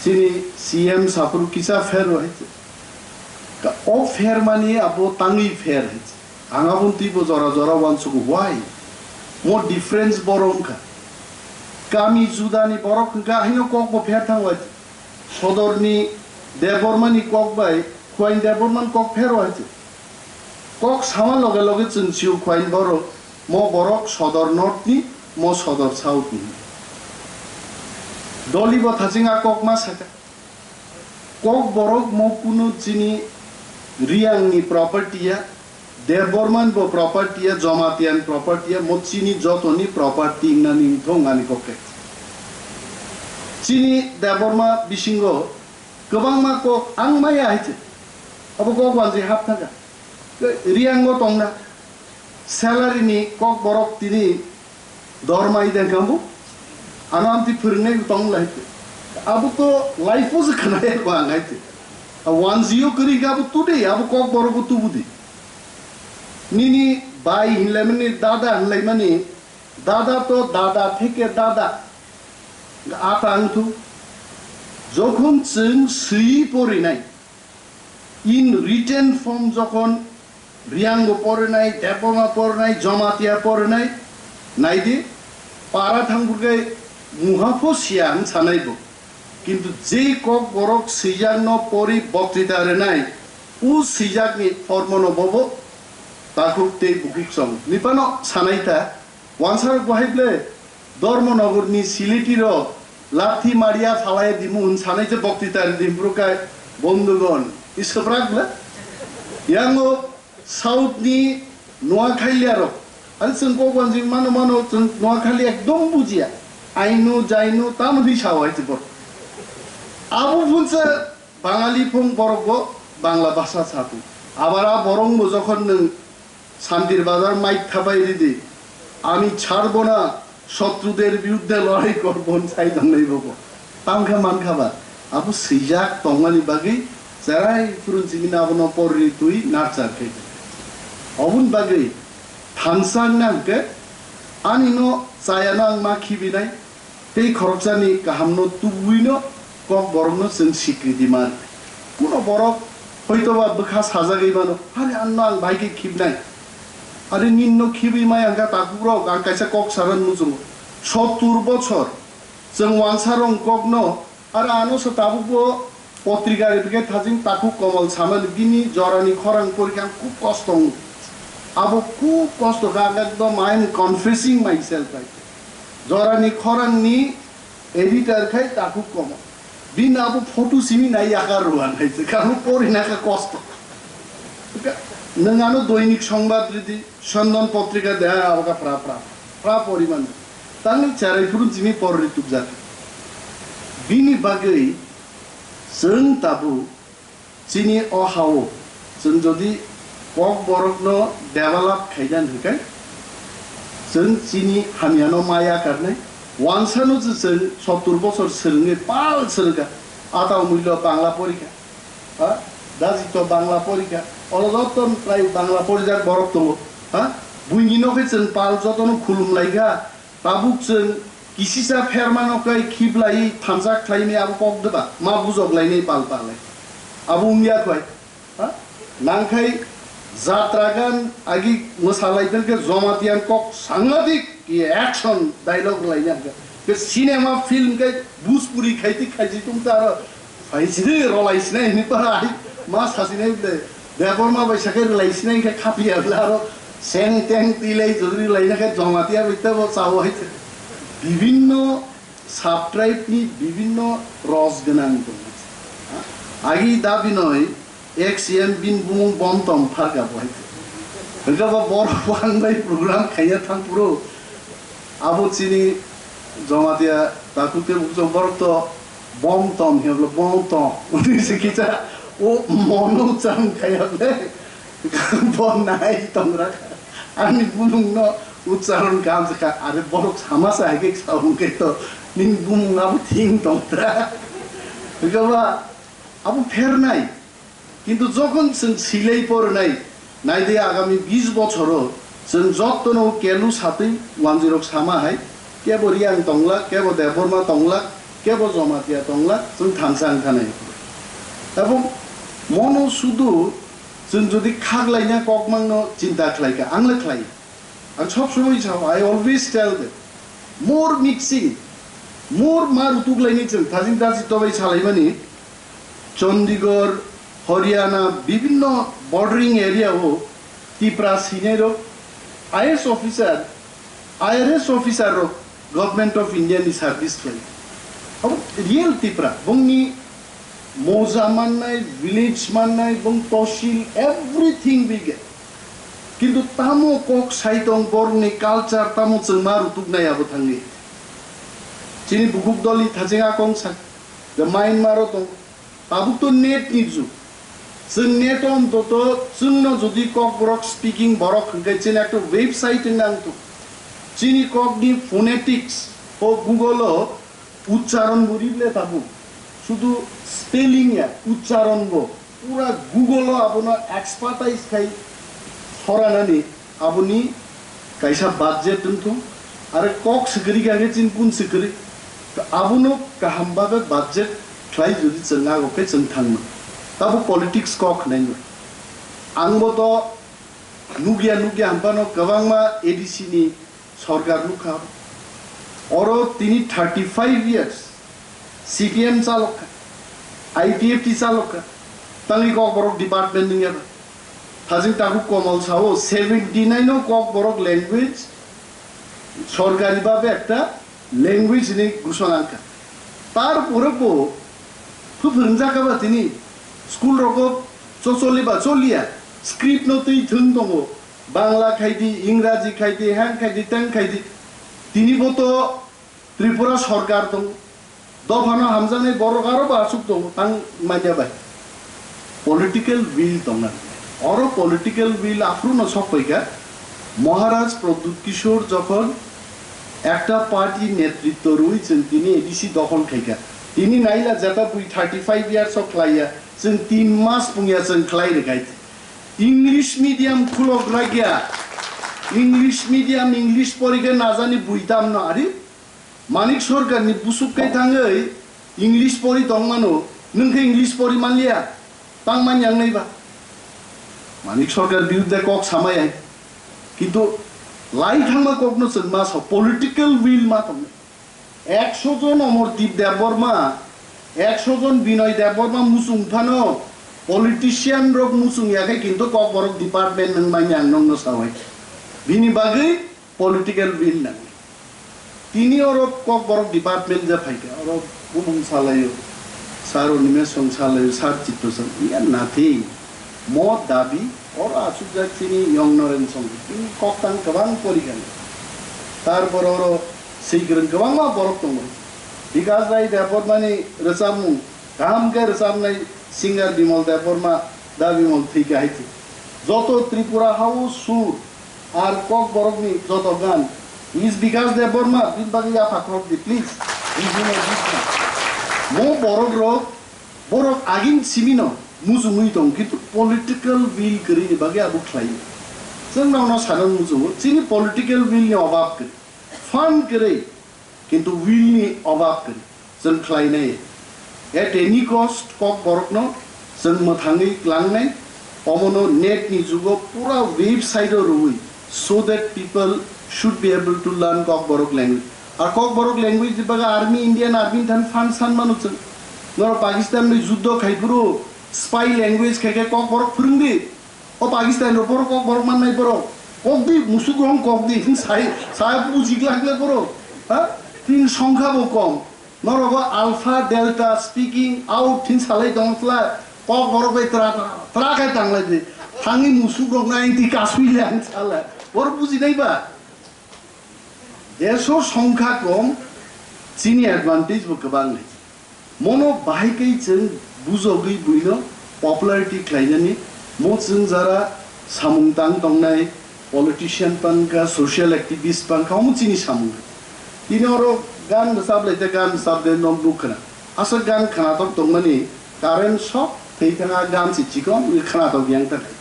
chini C M saphuru kisa phero hai se. Ka-, o pher mani abo tangwi pher hai se. Ang aboni twibo jora jora uansugo, why? Mo difference boro wngkha. Kami judani borok hwnkha haino kokbo pher thango hai se. Sodorni Debbarmani kok bai Khuain Debbarmani kok phero hai se. Kok sama loge loge chwng sio Khuain borok, mo borok Sodor North ni, mo Sodor South ni. Doli bo thaching a kok ma saka. Kok borok mo kunu chini Riang ni property ya, Debbarman bo property ya, Jamatia ni property ya, mo chini joto ni property wngna ni wngthong ani kok khe. Chini Debbarma bisingo kwbangma kok ang maya hai se. Abo kok wanjwi hap thaka. Riang o tongna. Salary ni kok borok tini dorma i dengkha bo. Ano amtwi phwrwngnai bo tong lai. Abo to life o se khna ya ko ang hai se. A one zero kwrwi kha bo today, abo kok borok bo tubu di. Nini bai hinlai mani, dada hinlai mani, dada to dada theke dada. Ata wngthu. Jokhon chwng swi porinai, in written form jokhon Riang bo porinai, Debbarma porinai, Jamatia porinai, naidi, para thangburgai muha pho siya hwn sanai bo. Kintu jei kok borok swijak no pori boktwita rwnai, u swijak ni formo no bobo takhuk tei bukhuk song. Nipano sanai ta, Wansarok bo hai ble Dharmanagar ni Siliti rok lathi maria phalai dimu hwn sanai je boktwita ri di, himphuru kai bondhugon, iswprak ble. Yango South ni Noakhailia rok, Ani chwng kok wanjing mano mano chwng Noakhali ekdom bujiya. Ainu, jainu, tamo di sao hai chibor. Abo phunsa Bangali phung borok bo Bangla bhasha satung. Abar a borok bo jokhon nwng Santir Bazar mic thapai ridi, "আমি ছাড়ব না, শত্রুদের বিরুদ্ধে লড়াই করব" hwn sai tongnai bo bo. Tangkha mankha ba, abo swijak tongmani bagwi cherai phurun chimino abono porri twi narchar khe. Oboni bagwi thansa wngna hwnkhe ani no chaya no ang ma khibinai, tei khoroksani kahamno tubuino Kokborokno chwng sikriti ma rwnai. Kuno borok hoitoba bwkha sajagwi mano, "Are anno ang bai khe khibnai, are ninno khibwi maya hwnkha takhuk rok, ang kaisa kok sana muchungo." Sottur bochor chwng wansa rong kokno, are ano se tabukbo potrika rwpikhe thajing takhuk Komol samani bini jorani khorang porikha ang khub kosto wngo. Abo khub kosto kha, ang ekdom I am confessing myself right. Jorani khorangni editor khai takhuk Komol. Bini abo photo simi nai yakar rwang hai se, kamo pori na kha kosto. Nwng ano Doinik Songbad ridi, Sondan Potrika de, abo kha pra pra, pra pori man. Tangni cherai phurun chimi porri tukjak. Bini bagwi chwng tabuk chini o ha-o chwng jodi Kokborokno develop khaina hwnkhe, chwng chini hamyano ma yakarnai. Wansano je chwng sottur bochor swrwngwi pal swrwngkha, ata umullo Bangla porikha, ha? Dajito Bangla porikha, oro joto prai Bangla porijak borok tongo, ha? Buini nokhe chwng pal jotono khulumlaikha, tabuk chwng kisisa phermano kai khiblai thansa khlaimani abo kok deba ma bujok lainai pal palai. Abo wngya khwai. Ha? Nangkhai jatra gan agi mwsalai tongkhe Jomatian kok sangadik ki action dialogue laina hwnkhe. Ke cinema film kai Bhojpuri khaiti khaiji tongta aro Phaisidi rolai sinai hini para ai ma sasinai ble. Debor ma bai sakai rolai sinai khe khapiya ble aro seng teng tilai jodi rolai na khe Jomatia bai tebo chao hai. Bibinno sub-tribe ni bibinno ros gwnang tongo. Agi dabi noi ek C M bin bumung bom tom pharka bo hai. Hwnkhe bo borok wang bai program khaiya thang phuru abo chini Jomatia takhuk tei bukhuk borok to bom tom hwnwi bom tom hwnwi se kisa o mono uchcharon khaiya ble bo nai tongra ani bumung no uchcharon kam se kha are borok sama sa hai khe sa hwnkhe to nini bumung abo thing tongra hwnkhe ba abo phernai. Kintu jokhon chwng silei porinai, naidi agami bis bochoro chwng jottono kelu satwi wanjwirok sama hai, kebo Riang tonglak, kebo Debbarma tonglak, kebo Jomatia tonglak, chwng thansa wngkha nai. Ebong mono sudu chwng jodi khaklaina kokmangno chinta khlaikha, ang le khlai. Ang sob somoi sao, I always tell them, more mixing, more ma rutuk laini chwng thajin daji tobai salaimani, Chandigarh, Haryana, bibinno bordering area o Tipra sinai rok I A S officer, I R S officer rok Government of India ni service khlai. Abo real Tipra, bongni moja mannai, village mannai, bong tosil, everything we get. Kintu tamo kok sai tong borokni culture tamo chwng ma rutuknai abo thangwi. Chini bukhuk dolni thajeng akong sa, the Myanmar o tong, tabuk to net ni jug. Chwng net o ontoto chwngno jodi kokborok speaking borok hwnkhe chini ekta website wngna wngtong. Chini kokni phonetics o Google o uchcharon bo rible tabuk. Sudu spelling ya, uchcharon bo. Pura Google o abono expertise khai horanani aboni kaisa budget wngthung. Are kok swkri kha khe chini kun swkri. Abono kaham babe budget khlai jodi chwng ago khe chwng thangma. Tabo politics kok hwnai no. Ang bo to nugya nugya hwnphano kwbangma A D C ni sorkar nukha. Oro tini thirty five years C P M chalok kha, I P F T chalok kha, tangwi Kokborok department wngya ba. Thajing takhuk Komol sao seventy nine o Kokborok language sorkari babe ekta language hinwi ghosona wngkha. Tarpore bo phuphwrwngjak kha ba tini school rogo chocholi ba choliya, script no twi thwng tongo. Bangla khaidi, Ingraji khaidi, hang khaidi, teng khaidi. Tini bo to Tripura sorkar tong. Dophano hamjaknai borok aro bo aswk tongo, tang manya bai. Political will tongna. Oro political will aphuru no sok paikha. Maharaj Pradyut Kishore jokhon ekta party netritto rwi chwng tini A D C dokhol khaikha. Tini naila jeta bui thirty five years o khlaiya, chwng tin mas pungya chwng khlai rwkhai. English medium khulok ragya. English medium, English porikhe najani bui tamno ari. Manik Sarkarni busuk kai thangwi English pori tongmano, nwng khe English pori manliya, tangmani ang naiba. Manik Sarkar birudde kok samai ai. Kintu lai thangma kokno chwng ma sa political will ma tongnai. Ekso jon Omordeep Debbarma, ekso jon Binoy Debbarma muchung phano politician rok muchung ya khe kintu Kokborok department nwng manya ang nokno sawai. Bini bagwi political will nang. Tini oro Kokborok department ja phaikha, oro bumung salaio, sir Animesh song salaio, sir Chitto song, iya nothing. Mo dabi, oro achukjak chini Young Noren song, tini koktang kwbang porikha. Tarpor oro swikwrwng kwbangma borok tongo. Bikash Rai Debbarmani rwchapmung, kaham khe rwchapnai singer Bimal Debbarma, da Bimal thwikha hai thwi. Joto Tripura hao sur, ar Kokborokni joto gan. Is Bikash Debbarma, bini bagwi yapha khorok di, please. Mo borok rok, borok agin simino mujungwi tong, kintu political will kwrwini bagwi abo khlai. Chwng nono sana muchungo, chini political will ni obab kwrwi. Fund kwrwi, kintu will ni obab kwrwi. Chwng khlainai. At any cost, Kokborokno chwng mwthangwi klangnai. Omono net ni jugo pura website o rwui, so that people should be able to learn Kokborok language. Ar Kokborok language ni bagwi army, Indian army ni thani fund san mano chwng. Norok Pakistan bai juddo khai phuru spy language khai khe Kokborok phwrwng di. O Pakistan rok borok kok borok mannai borok. Kok di, musuk rong kok di. Sai, sai buji glak glak borok. Ha? Tin songkha bo kom. Norogo alpha, delta, speaking out, tin salai tong sla. Kok borok bai tra, tra, tra khai tanglai di. Thangwi musuk rok nai di kasui le ang sala. Borok buji nai ba? Deso songkha kom, chini advantage bo kwbang nai. Mono bahai kai chwng bujogwi buino popularity khlainani, mo chwng jara samung tang tongnai politician pankha, social activist pankha, omo chini samung. Tini oro gan rwchap lai te gan rwchap de nok nuk khna. Aswk gan khnatok tongmani current sok thei thanga gan se chikon khnatok yang ta khai.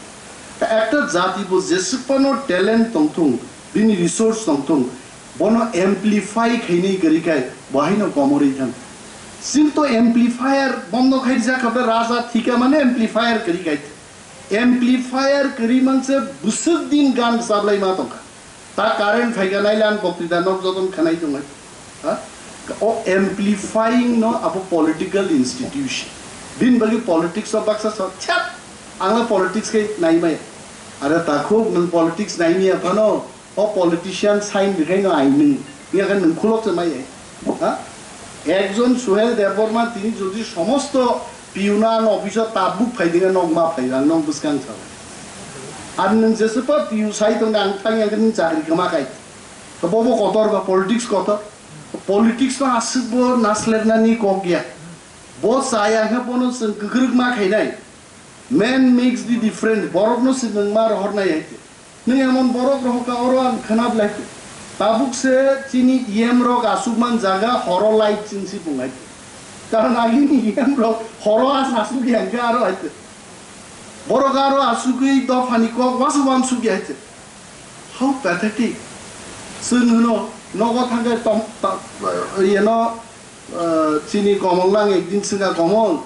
Ta ekta jati bo jeswk phano talent tongthung, bini resource tongthung, bono amplify khainai kwrwi khai bo haino komorwi thang. Chwng to amplifier bondo khai rijak kha raja thika mane amplifier kwrwi khai. Amplifier kwrwi manse bwswk din gan chablai ma tongkha. Ta current phaikha nai lan bokti da nok joton khanai tongo. Ha? O amplifying no abo political institution. Bini bagwi politics o baksa sa chap ang la politics khe nai maya. Are takhuk nwng politics nai maya phano o politician sign rwkhaino ai nwng. Iya khe nwng khulok se maya. Ha? Ekjon Suhel Debbarma tini jodi somosto piuna ang office o tabuk phai dinga nok ma phai ang nok bwskang sa. Ar nwng jeswk pa piu sai tong ang thang yang nwng chakri kama kai. To bobo kotor ba politics kotor. Politics no aswk bo naslernani kok ya. Bo chaya khe bono chwng kwkrwk ma khainai. Man makes the difference. Borok no se nwng ma rohor nai hai. Nwng emon borok rohor ka oro ang khwnap lai. Tabuk se chini E M rok aswk man jaga horo light chwng si bung hai. Karon agini E M rok horo as aswk yang ka aro hai. Borok aro aswkwi dophani kok wasa wansuk ya hai. How pathetic. Chwng hwno nogo thangkhe tom, ta-, yeno, eh, chini Komol nang ekdin swngkha, Komol,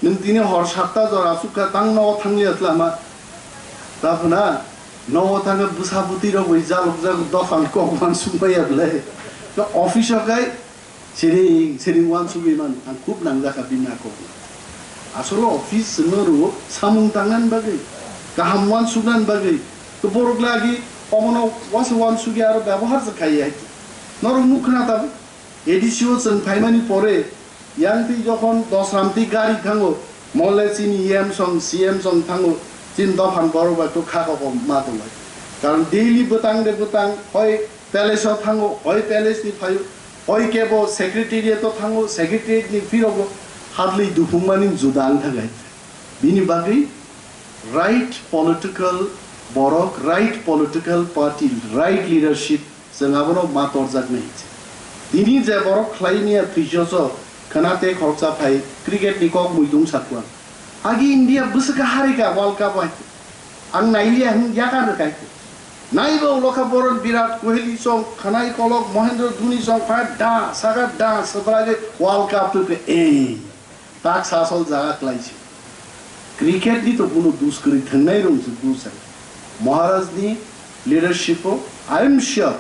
nwng tini hor satta jora sukha tang nogo thangya twlama. Ta phwna nogo thangkhe bwsa bwtwi rok bai jalok jak dophang kok wansuk maya bwlai. Ta office o khai Siring, siring wansugwi mano, ang khub nangjakha bini akokno. Asole office chwngno rwo samung tangnani bagwi, kaham wansuknani bagwi, to borok lagi omono wasa wansugwi aro byabohar se khaiya hai. Norok nuk khna tabuk, A D C o chwng phaimani pore, yang twi jokhon dos ram twi gari thango, mole chini E M song, C M song thango, chini dophani borok bai to kha koko ma tongbai. Karon daily bwtang de bwtang, hoi palace o thango, hoi palace ni phaio, hoi kebo secretariat o thango, secretariat ni phirogo, hadlwi duphungmani juda wng thangkha. Bini bagwi right political borok, right political party, right leadership, chwng abono ma torjaknai. Tini je borok khlai mia thwisoso khwna tei khoroksa phai cricket ni kok muitung sakwang. Agi India bwswk harika World Cup hai. Ang nailiya hwn yakar rwkai. Naibo lokha boron Virat Kohli song, khanai kolok Mohendra Dhoni song, pha da, saka da, sabrage World Cup to ke ei. Tak sasol jaga klaisi. Cricket ni to kuno dus kwrwi thangnai rung se dus hai. Maharaj ni leadership o, I am sure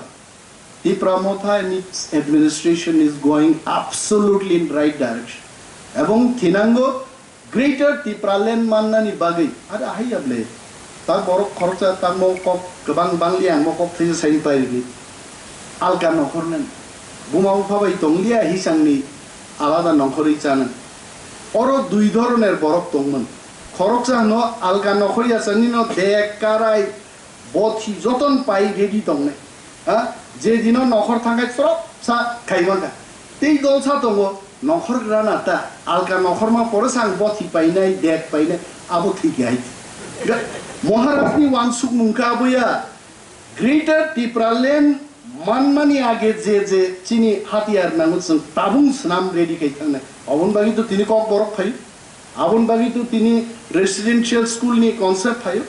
Tipra Motha and its administration is going absolutely in right direction. Ebong thinango Greater Tipraland mannani bagwi, are ahai ya ble, ta borok khoroksa tamo kok kwbang bangli ang mo kok thwi sai pai ri. Alka nokhor nang. Buma bupha bai tong liya hisang ni alada nokhorwi chana. Oro dui dhoroner borok tongmon. Khoroksa no alka nokhor ya chani no dek karai bothi joton pai ready tongnai. Ha? Je dino nokhor thangkai chorop sa khaimangka. Tei dol sa tongo nokhor grana ta alka nokhor ma pore sang bothi painai, dek painai, abo thik hai. Ga-, Maharaj ni wansuk mungka aboya Greater Tipraland manmani age je je chini hatiyar nango chwng tabung swnam ready khai thangnai. Obon bagwi to tini kok borok phai. Aboni bagwi to tini residential school ni concept phaio.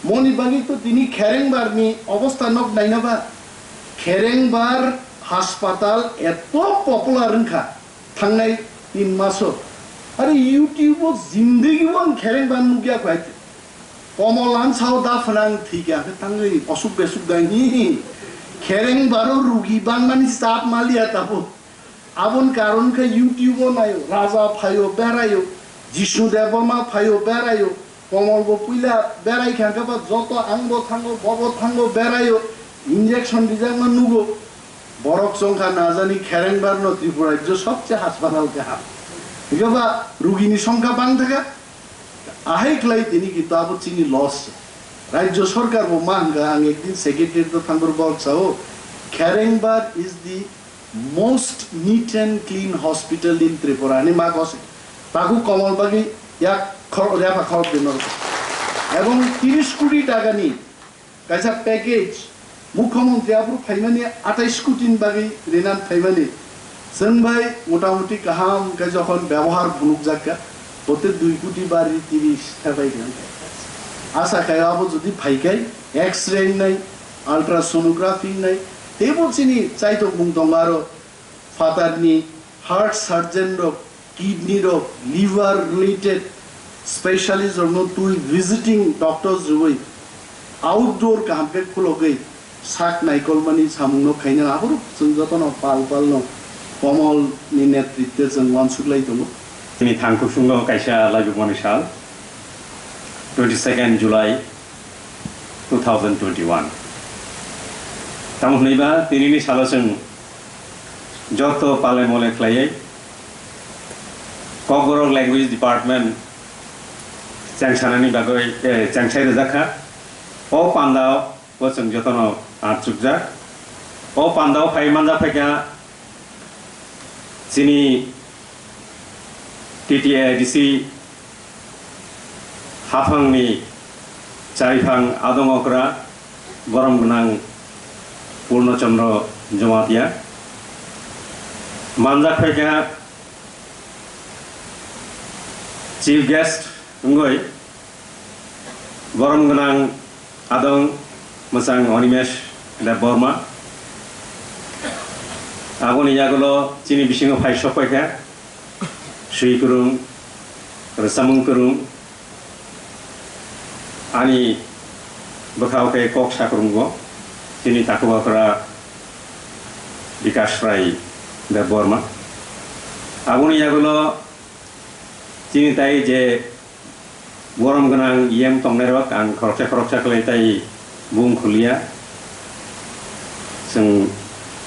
Moni bagwi to tini Kherengbar ni obostha nok naina ba. Kherengbar haspatal eto popular wngkha thangnai tin maso. Are YouTube o jindegi o ang Kherengbar nukya kho hai. Komol ang sao da phwnang thikya khe tangwi osuk besuk da hi. Kherengbar o rugi bangmani chap maliya tabo. Aboni karon khe YouTube o naio, Raja phaio, beraio, Jishnu Debbarma phaio, beraio, Komol bo puila berai kha khe ba joto ang bo thango, bo bo thango, beraio, injection rijakma nugo. Borok chongkha najani Kherengbar no Tripura rajyo sobse haspatal kaham. Hingke ba rugini songkha bang thaka, ahai khlai tini kintu abo chini loss. Rajyo sorkar bo ma hingka ang ekdin secretary to thangor bok sao, Kherengbar is the most neat and clean hospital in Tripura ni ma kose. Taku Komol bagwi yak khor-, yapha khorok di norok. Ebong tiris koti taka ni kaisa package Mukhyamantri aphuru phaimani atai scooty ni bagwi rinan phaimani. Chwng bai motamuti kaham khe jokhon byabohar phunukjak kha, bote dui koti bari tiris thebai kha. Asa khai abo jodi phai khai X-ray wngnai, ultrasonography wngnai, teibo chini chaitok mung tongo aro phatarni heart surgeon rok, kidney rok, liver related specialist rokno twi visiting doctors rwui outdoor kaham khe khulogwi sak naikolmani samungno khaina aphuru chwng jotono pal palno Komolni netritwe chwng uansuk lai tongo. Chini thang kusungo kaisa laibumani sal, twenty second July two thousand twenty one. Tamo hwnwi ba tinini salo chwng joto pale mole khlaiwi Kokborok Language Department chengsanani bagwi, eh, chengsai rwjak kha. O pandao bo chwng jotono achukjak. O pandao phai manjak phaikha chini T T A D C haphangni chariphang adong okra borom gwnang Purno Chandra Jamatia manjak phaikha chief guest wngwi borom gwnang adong mwchang Animesh Debbarma. Aboni yagulo chini bisingo phai sok paikha swi kwrwng, rwchapmung kwrwng, ani bwkhao khe kok sakrumgo chini takhuk okra Bikash Rai Debbarma. Aboni yagulo chini tai je borom gwnang yem tongnairok ang khoroksa khoroksa khlai tai bung khuliya. Chwng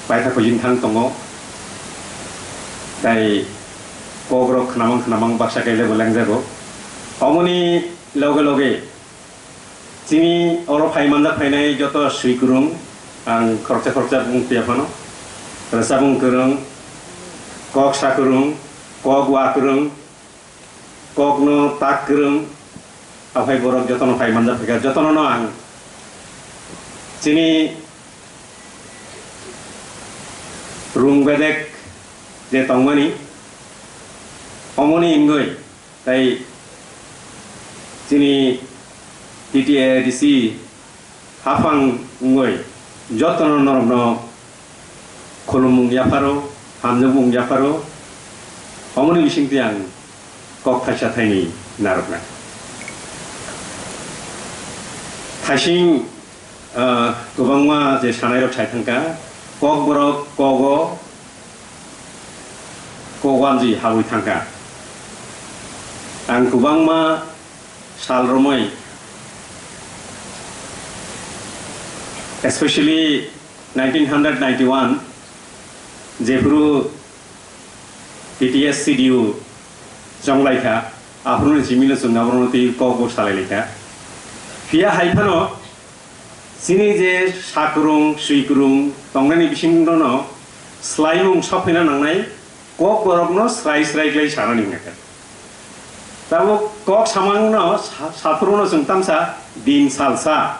paitha khuijing thang tongo. Tai kokrok khnamang khnamang baksa kaile bo lengjago. Omoni loge loge Chini oro phai manjak phainai joto swi kwrwng, ang khoroksa khoroksa bung phiya phano. Rwchapung kwrwng, kok sa kwrwng, kok wa kwrwng, kokno tak kwrwng, aphai borok jotono phai manjak phaikha, jotono no ang chini rung bedek je tongmani, omoni wngwi tei chini T T A D C haphang wngwi jotono norokno khulumung yapharo, hamjakmung yapharo, omoni bisingtwi ang kok thaisa thaini narwknai. Thaising, ah, kwbangma je sanairok sai thangkha, kokborok kogo, kok wanjwi habwi thangkha. Ang kwbangma sal romwi, especially nineteen hundred ninety-one, jephuru T T S C D U chonglaikha, aphuruni simi no chwng aborokno twi kok bo salailaikha. Phiya hai phano, chini je sakwrwng, swikwrwng tongnani bisingo no swlaimung sokphaina nangnai, kok borokno srai srai khlai sanani hwnwi kha. Tabuk kok samangno sa-, saphuru no chwng tamsa din salsa,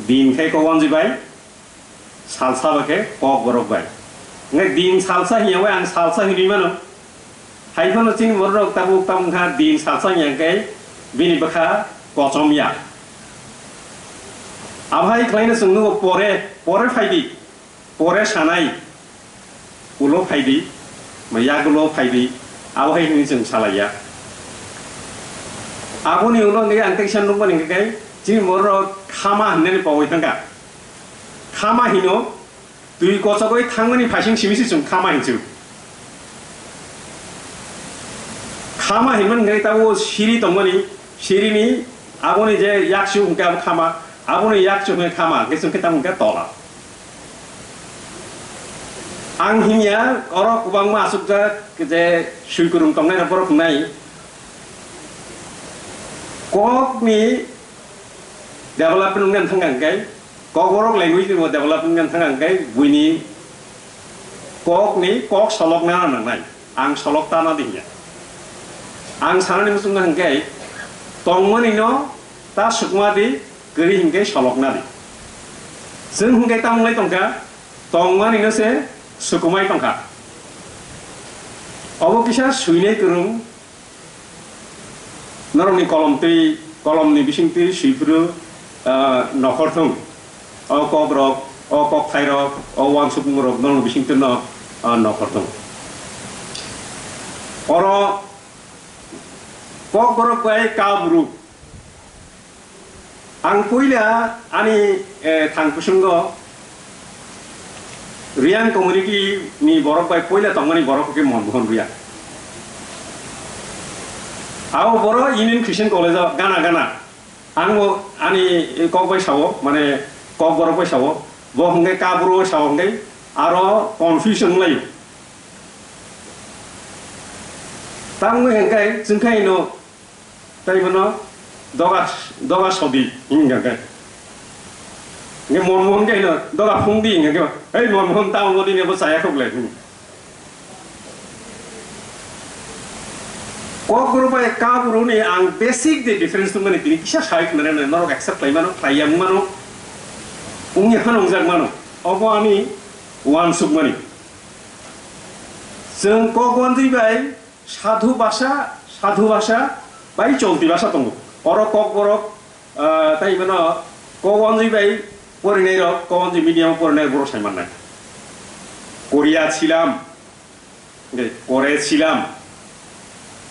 din khe kok wanjwi bai, salsa ba khe kok borok bai. Hwnkhe din salsa hinya bai ang salsa hinwi mano. Hai phano chini borok tabuk tabuk kha din salsa hinya khe bini bwkha kochom ya. Abo hai khlaino chwng nugo pore, pore phaidi, pore sanai, ulo phaidi, ma yagulo phaidi, abo hai hinwi chwng salaiya. Aboni ulo hwnkhe ang teisa nukmani hwnkhe chini borok khama hinwi pawi thangkha. Khama hino, twi kochogwi thangmani phaising simi se chwng khama hinsu. Khama hinmani hwnkhe tabuk siri tongmani, sirini aboni je yakchu hwnkhe abo khama, aboni yakchu hwnkhe khama, hwnkhe chwng khe tamo hwnkhe tola. Ang hinya oro kwbangma achukjak je swikwrwng tongnai rok borok wngnai. Kokni development wngna thang ang khe, kokborok language ni bo development wngna thang ang khe, buini kokni kok solokna nangnai. Ang solok ta na di hinya. Ang sanani muchungna hwnkhe, tongmani no ta sukma di, kwrwi hwnkhe solokna di. Chwng hwnkhe ta wnglai tongkha, tongmani no se sukumai tongkha. Obo kisa swinai kwrwng, norokni kolom twi, kolomni bising twi swiphuru, ah, nokhorthwng. O kokrok, o kokthairok, o uansukmungrok norokni bising twino, ah, nokhorthwng. Oro kokborok bai kabruk. Ang puila ani, eh, thang kusungo Reang community ni borok bai puila tongmani borok khe Monmohon Reang. Abo borok Union Christian College o gana gana. Ang bo ani kok bai sao, mane kokborok bai sao, bo hwnkhe kabru sao hwnkhe aro confusion wnglaio. Tamo hwnkhe chwngkhaino tei bono doga, doga sodi hwnka khe. Hwnkhe Monmohon khe hino doga phungdi hwnka khe, "Hei Monmohon, tamo modi nebo chaya khok le," hwn. Kokborok bai kabruni ang basic je difference tongmani tini kisa sai khna rwnai, norok accept khlai mano, khlai ya wng mano, wngya phano wngjak mano. Obo ani uansukmani. Chwng kok wanjwi bai sadhu bhasha, sadhu bhasha bai cholti bhasha tongo. Oro kokborok, ah, tai mano kok wanjwi bai porinairok, kok wanjwi medium o porinairok borok sai mannai. Korea silam, hwnkhe kore silam.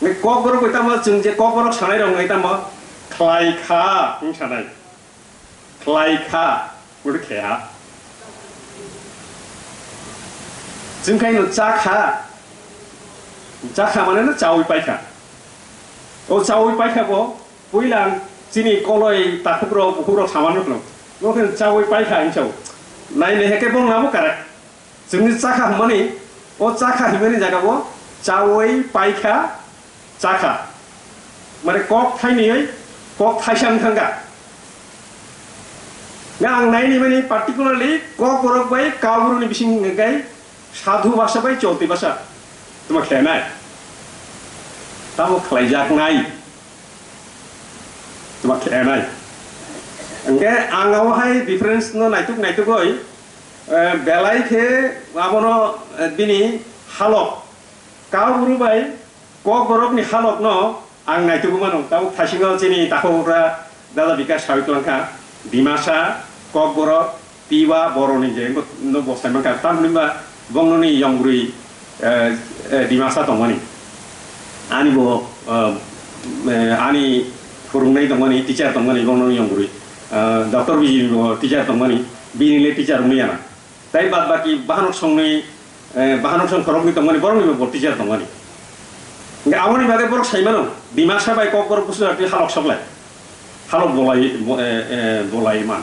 Hwnkhe kokborok bai tamo chwng je kokborok sanairok hwnkhe tamo khlai kha hwn sanai. Khlai kha, uri khe ha. Chwng khai no cha kha. Cha kha mane no chaui pai kha. O chaui pai kha bo, puila ang chini koloi takhuk rok, bukhuk rok saman rok no. Bo khe chaui pai kha ang chao. Nai ne heke bong nabo kare. Chwngni chakha hwnmani, o chakha hwnmani jaga o chaui paikha, chakha. Mane kok thainwi Kok thaisa wng thangkha. Nga ang naini mani particularly Kokborok bai Kaubru ni bising hwnkhe sadhu bhasha bai cholti bhasha tuma khenai. Tamo khlaijaknai. Tuma khenai. Hwnkhe ang abo hai difference no naituk naitugoi, eh, belai khe abono, eh, bini halok Kaubru bai Kokborok ni halok no ang naitugwi mano, tabuk thaisingo chini takhuk okra dada Bikas sawi twlang kha, Dimasa, Kokborok, Tiwa, Boroni je no bo sai mankha, tamni ba bongno ni yongbrwi, eh, eh, Dimasa tongmani. Ani bo, eh, eh, ani phurungnai tongmani, teacher tongmani, bongno ni yongbrwi. Eh, Doctor Bijim bo teacher tongmani, bini le teacher wngya na. Tai bad baki bahanok songni, eh, bahanok song khoroknwi tongmani, borokni bo teacher tongmani. Hingke aboni bagwi borok saimano, Dimasa bai Kokborok Busu Jati halok soklai. Halok bolai, bo-, eh, eh, bolai man.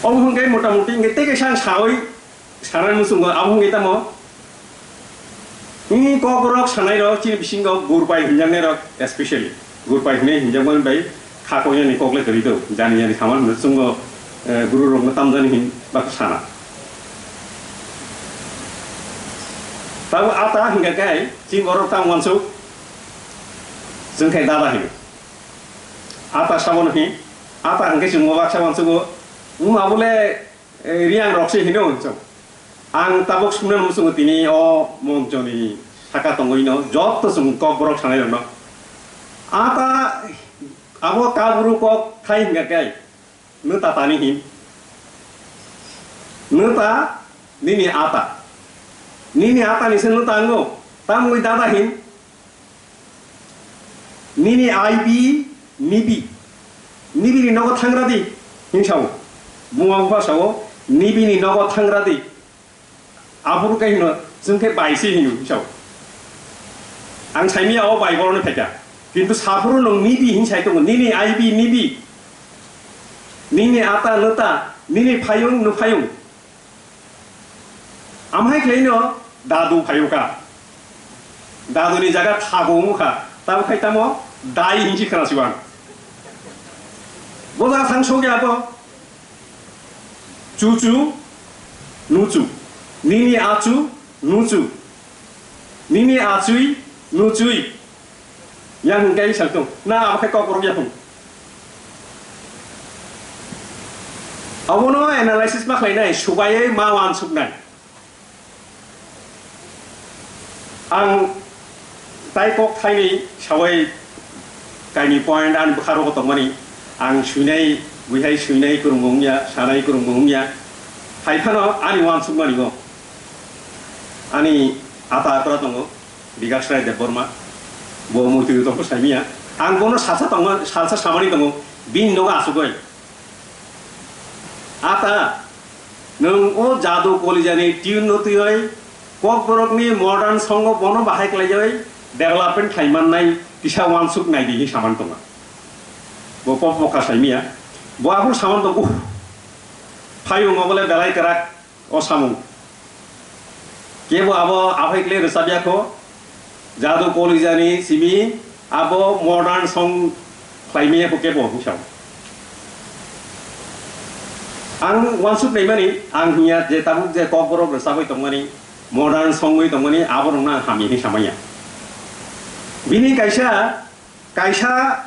Obo hingke mota moti hingke tei kaisa ang sawi, sanani muchungo, abo hingke tamo, Ni Kokborok sanai rok chini bisingo gurpai hinjaknai rok especially gurpai hinwi hinjakmani bai kha koinani kokle kwrwi do jani jani saman hwnwi chwngno, eh, guru rokno tamjani hin baksa sana. Tabo ata hingka kai chini borok tamo wansuk chwng khai dada hino. Ata sabono hin ata hingke chwngno baksa wansugo wng abole Eh, Riang rok se hino hwnchong. Ang tabuk sumna muchungo tini o monchoni saka tongwi no joto chwng Kokborok sanai rokno. Ata abo kaburu kok thai hingka kai. Neta tani hin. Neta nini ata. Nini ata ni se neta ango. Tamwi dada hin. Nini I B, nibi. Nibi ni nogo thangra di, hin sao. Buma bupha sao, nibi ni nogo thangra di. Aphuru khe hino, chwng khe bai se hino, hin sao. Ang saimia o bai boroni phaikha. Kintu saphuru nwng nibi hin sai tongo, nini I B, nibi. Nini ata nwta, nini phayung nwphayung. Amhai khlaino dadu phaiwkha. Daduni jaga thago wngkha. Tamo khai tamo dai hinsi khna siwang. Bo jaga thang sokya bo. Chuchu, nuchu. Nini achu, nuchu. Nini achui, nuchui. Yang hingkai saltung. Na abo khai kok borok yapung. Abono analysis ma khlainai, subayai ma wansuknai. Ang tai kok thaini sawai kaini point ani bwkha rogo tongmani. Ang suinai, buihai suinai kwrwngbo wngya, sanai kwrwngbo wngya. Hai phano ani wansukmani bo. Ani ata akwra tongo. Bikash Rai Debbarma, bo muitu tongkho saimiya. Ang bono salsa tongma, salsa samani tongo, bini nogo asugoi. Ata, nwng o jadu kolijani tune no twiwi, Kokborokni modern songo bono bahai khlaijagoi, development khlaimannai, kisa wansuk naidi hi saman tongo. Bo kok bokha saimiya. Bo aphuru saman tongo, uh, phayung obole belai kwrak. O samung. Kebo abo aphai kle rwchapya kho, jadu kolijani simi abo modern song khlaimaya kho kebo hinwi sao. Ang wansuk naimani, ang hiya je tabuk je kokborok rwchapwi tongmani, modern songwi tongmani, aborokno ang hamya hinwi samaya. Bini kaisa Kaisa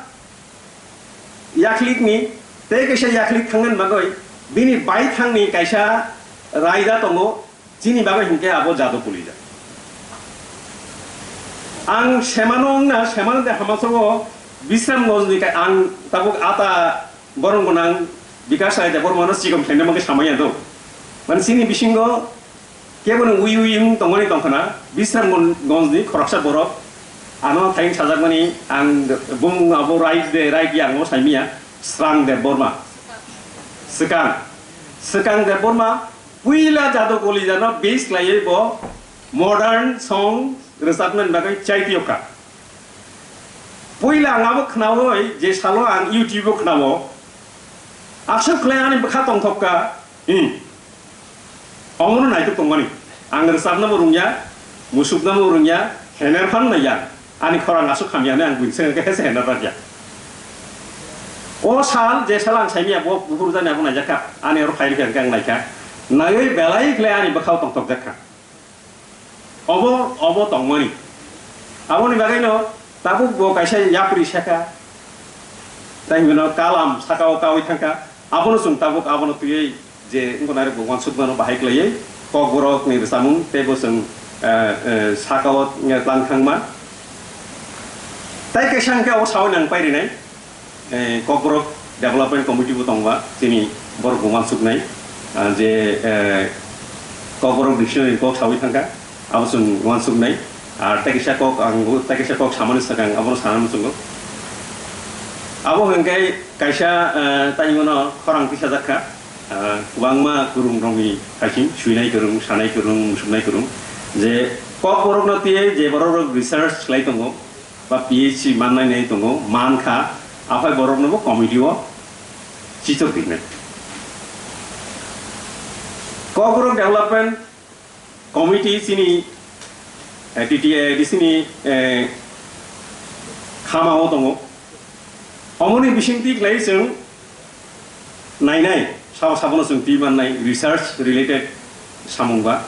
yakhlikni tei kaisa yakhlik thangna bagwi bini baithangni kaisa raida tongo, chini bagwi hinkhe abo jadu kulija. Ang semano wngna, semano de hamasogo Bisramgonjni ka-, ang tabuk ata borong gwnang Bikash Rai Debbarmano sikon khlaina bagwi samaya do. Mane chini bisingo Kebo no ui ui wng tongmani tongkhna, Bisramgon-, gonjni khoroksa borok ano thayung sajakmani ang bumung abo right de, right yang o saimiya, Srang Debbarma. Swkang. Swkang Debbarma puila jadu kolijano base khlaiwi bo modern song rwchapnani bagwi chaitiyokha. Puila ang abo khnaui je salo ang YouTube o khnao, aswk khlai ani bwkha tongthokka, hmm. Omono naituk tongmani. Ang rwchapnabo rwngya, musuknabo rwngya, hener phan naiya. Ani khorang aswk hamya hwnwi ang buini sengkhe se hwnna bagya. O sal, je sal ang saimya, bo buphuru jani abo naijakha. Ani oro phai rikha hwnkhe ang naikha. Naiwi belai khlai ani bwkhao tongthokjakha. Obo, obo tongmani. Aboni bagwino tabuk bo kaisa yapri sakha. Tai hwnwi no kalam sakao kaui thangkha. Abono chwng tabuk abono twiwi je wngkha nai rok bo uansuk mano bahai khlaiwi Kokborok ni rwchapmung tei bo chwng, eh, eh, sakao tlang thangma. Tai kaisa hwnkhe abo saui nang pai rinai, eh, Kokborok Development Committee bo tongba chini borok bo uansuknai, ah, je, eh, Kokborok Dictionary kok saui thangkha, abo chwng uansuknai. Ar tai kaisa kok ang, tai kaisa kok samani swkang abono sana muchungo. Abo hwnkhe kaisa, eh, tai mano khorang tisajak kha. Ah, kwbangma kwrwng rokni haising, swinai kwrwng, sanai kwrwng, musuknai kwrwng, je Kokborokno twiwi je borok rok research khlai tongo, ba P H D mannai nai tongo, man kha, aphai borokno bo committee o chichok rinai. Kokborok Development Committee chini, eh, T T A D C ni, eh, khama o tongo. Omoni bisingtwi khlai chwng nainai, sabo sabono chwng twi mannai research related samung ba.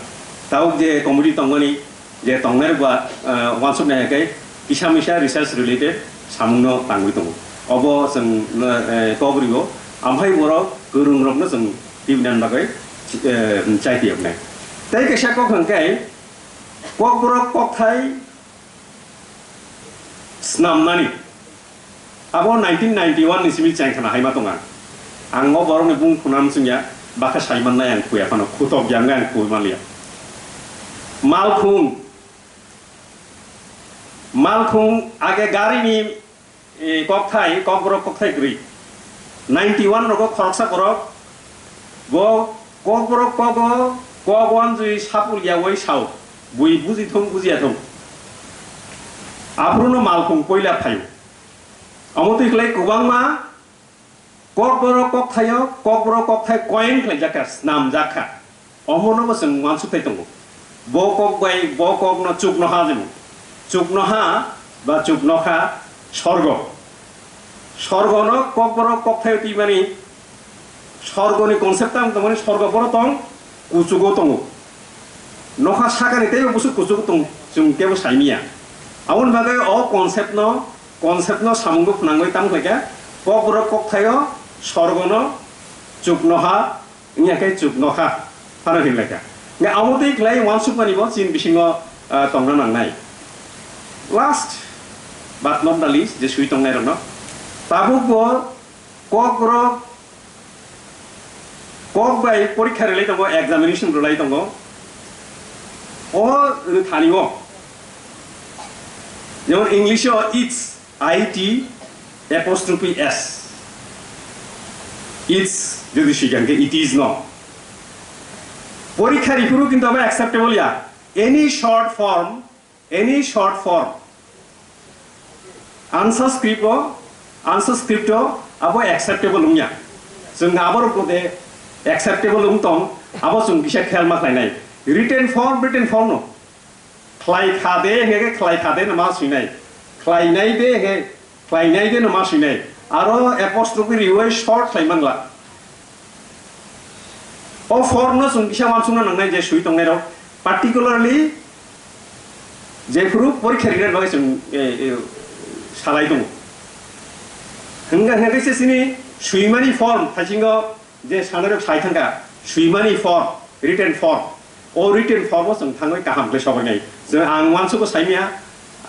Tabuk je committee tongmani, je tongnai rok ba, eh, uansuknai hwnkhe kisa misa research related samungno tangwi tongo. Obo chwng, eh, kok rio, amhai borok kwrwng rokno chwng tibinani bagwi, eh, chai tiyoknai. Tei kaisa kok hwnkhe Kokborok kokthai snamnani. Abo nineteen ninety-one ni simi chengkhana haima tonga. Ang o borokni bung khuna msungya, bakha saimannai ang khuya phano, khutok ya wngwi ang khui manliya. Malkhung, malkhung age garini, eh, kokthai, kokborok kokthai kwrwi. Ninety-one rogo khoroksa borok, bo kokborok kogo, kok wanjwi sapul yaui sao, bui buji thung bujiya thung. Aphuru no malkhung poila phaio. Omo twi khlai kwbangma Kokborok kokthaio, kokborok kokthai coin khlaijak kha, snamjak kha. Omono bo chwng uansuk thai tongo. Bo kok bai bo kokno chuknoha hwnwi. Chuknoha ba chuknokha sorgo. Sorgono kokborok kokthaio twimani sorgoni concept tang tongmani sorgo boro tong, kuchugo tongo. Nokha sakani teibo busu kuchugo tong, chwng kebo saimiya. Aboni bagwi o concept no, concept no samungo phwnangwi tamo khlaikha, kokborok kokthaio sorgono chuknoha, wngya khe chuknokha phano hinlaikha. Hingkhe abo twi khlai uansukmani bo chini bisingo, ah, tongna nangnai. Last but not the least, je swi tongnai rokno tabuk bo kokborok kok bai porikha rwlai tongo, examination rwlai tongo. O rwthani o, jemon English o its, I T apostrophe S. Its jodi swi kha hwnkhe it is no. Porikha riphuru kintu abo acceptable ya. Any short form, any short form. Answer script o, answer script o abo acceptable wngya. Chwng aborok bo de acceptable wng tong, abo chwng kisa khel ma khlainai. Written form, written form no. Khlai kha de hwnkhe khlai kha de no ma swinai. Khlainai de hwnkhe khlainai de no ma swinai. Aro apostrophe riwi short khlai mangla. O form no chwng kisa uansukna nangnai je swi tongnai rok, particularly jephuru porikha rina bagwi chwng, eh, eh, salai tongo. Hwnga hwnga khe se chini swimani form thaisingo je sanai rok sai thangkha, swimani form, written form. O written form o chwng thangwi kaham khe sobainai. Chwng ang uansugo saimya,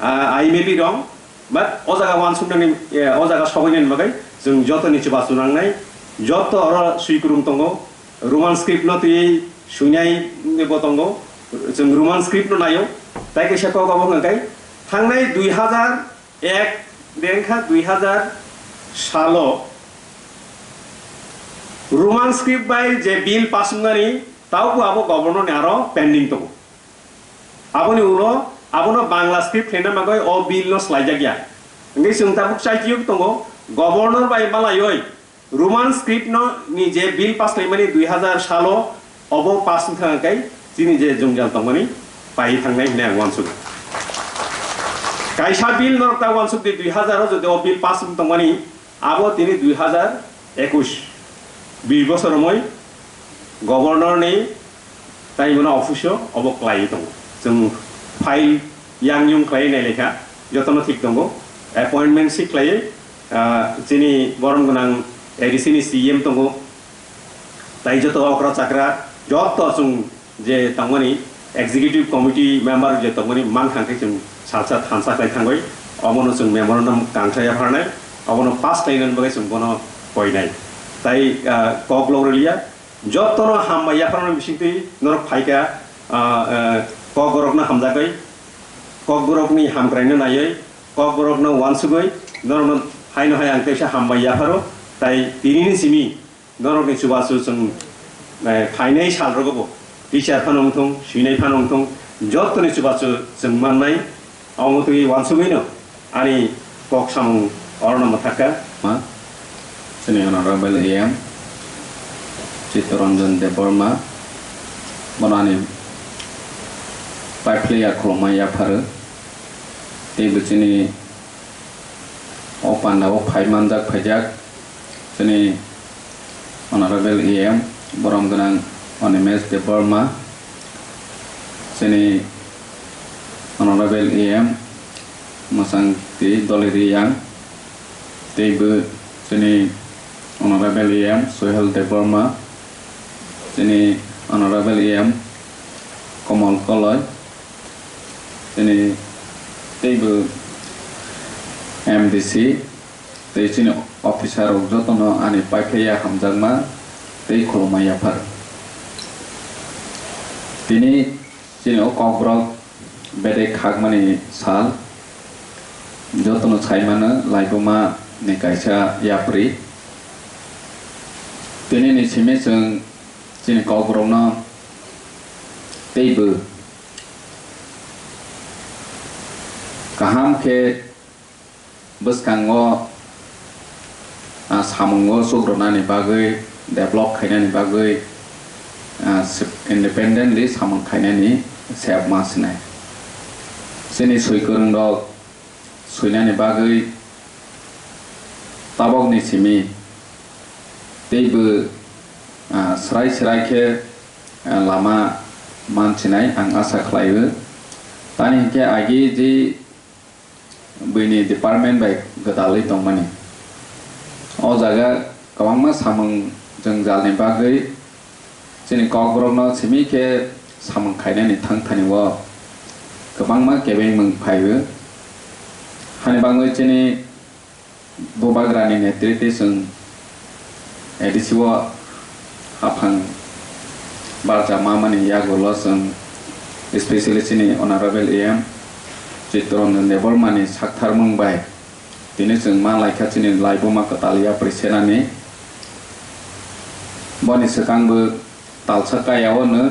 ah, I may be wrong, but o jaga uansuknani, eh, o jaga sobainani bagwi chwng jotoni chubachu nangnai, joto oro swikwrwng tongo, Roman script no twiwi swinai bo tongo, chwng Roman script no naio, tai kaisa kok abo hwnkhai thangnai dui hazar ek de wngkha dui hazar salo Roman script bai je bill pass wngnani, taubo abo governor ni aro pending tongo. Aboni ulo abono Bangla script khlaina bagwi o bill no swlaijakya. Hwnkhe chwng tabuk chaitiyok tongo, governor bai malaioi Roman script no ni je bill pass khlaimani dui hazar salo, obo pass wngkha hwnkhe chini je jwngjal tongmani pai thangnai hinwi ang uansugo. Kaisa bill norok ta uansuk di dui hazar o jodi o bill pass wng tongmani, abo tini dui hazar ekush, bish bosor romwi governor ni tai mano office o obo khlaiwi tongo. Chwng file yang yung khlaiwi nai lekha, jotono thik tongo. Appointment si khlaiwi, ah, chini borom gwnang A D C ni C E M tongo, tai joto okra chakra joto chwng je tongmani executive committee member je tongmani mankha khe chwng salsa thansa khlai thangwi obono chwng memorandum kangsa yapharnai, obono pass khlainani bagwi chwng bono koinai. Tai, ah, kok lok rwliya, jotono hambai yapharmani bisingtwi norok phaikha, ah, ah, kokborokno hamjakwi, kokborokni hamkraino naiwi, kokborokno uansugwi norokno haino hai ang teisa hambai yapharo, tai tinini simi norokni chubachu chwng, eh, phainai salrogo bo teacher phano wngthung, swinai phano wngthung, jottoni chubachu chwng mannai, omo twi uansugwino ani kok samung orono mwthakha. Ma, chini honorable A M Chittaranjan Debbarma, bono ani paiphlaiya khulumma yapharo, teibo chini o panda o phai manjak phaijak chini honorable A M borom gwnang Animesh Debbarma, chini honorable A M Mwsangti Doliriyang, teibo chini honorable A M Sohel Debbarma, chini honorable A M Komol Koloi, chini teibo M D C, tei chini officer rok jotono ani paiphlaiya hamjakma tei khulumma yaphar. Tini chini o kokborok bedai khakmani sal, jotono saimano laibuma ni kaisa yapri. Tini ni simi chwng chini kokborokno teibo kaham khe bwskango, ah, samungo chukronani bagwi, develop khainani bagwi, ah, se-, independently samung khainani sep ma sinai. Chini swi kwrwngrok swinani bagwi tabokni simi teibo, ah, srai srai khe, ah, lama mansinai ang asa khlaio. Tani hinkhe agi je buini department bai gwdalwi tongmani. O jaga kwbangma samung jwngjalni bagwi chini kokborokno simi khe samung khainani thangthani o kwbangma kebengmung phaio. Hani bagwi chini bubagrani netrite chwng A D C o haphang barja mamani yagulo chwng, especially chini Honorable A M Chittaranjan Debbarmani saktharmung bai tini chwng ma laikha chini laibuma kwtal yapri senani. Boni swkangbo talsa kaya o no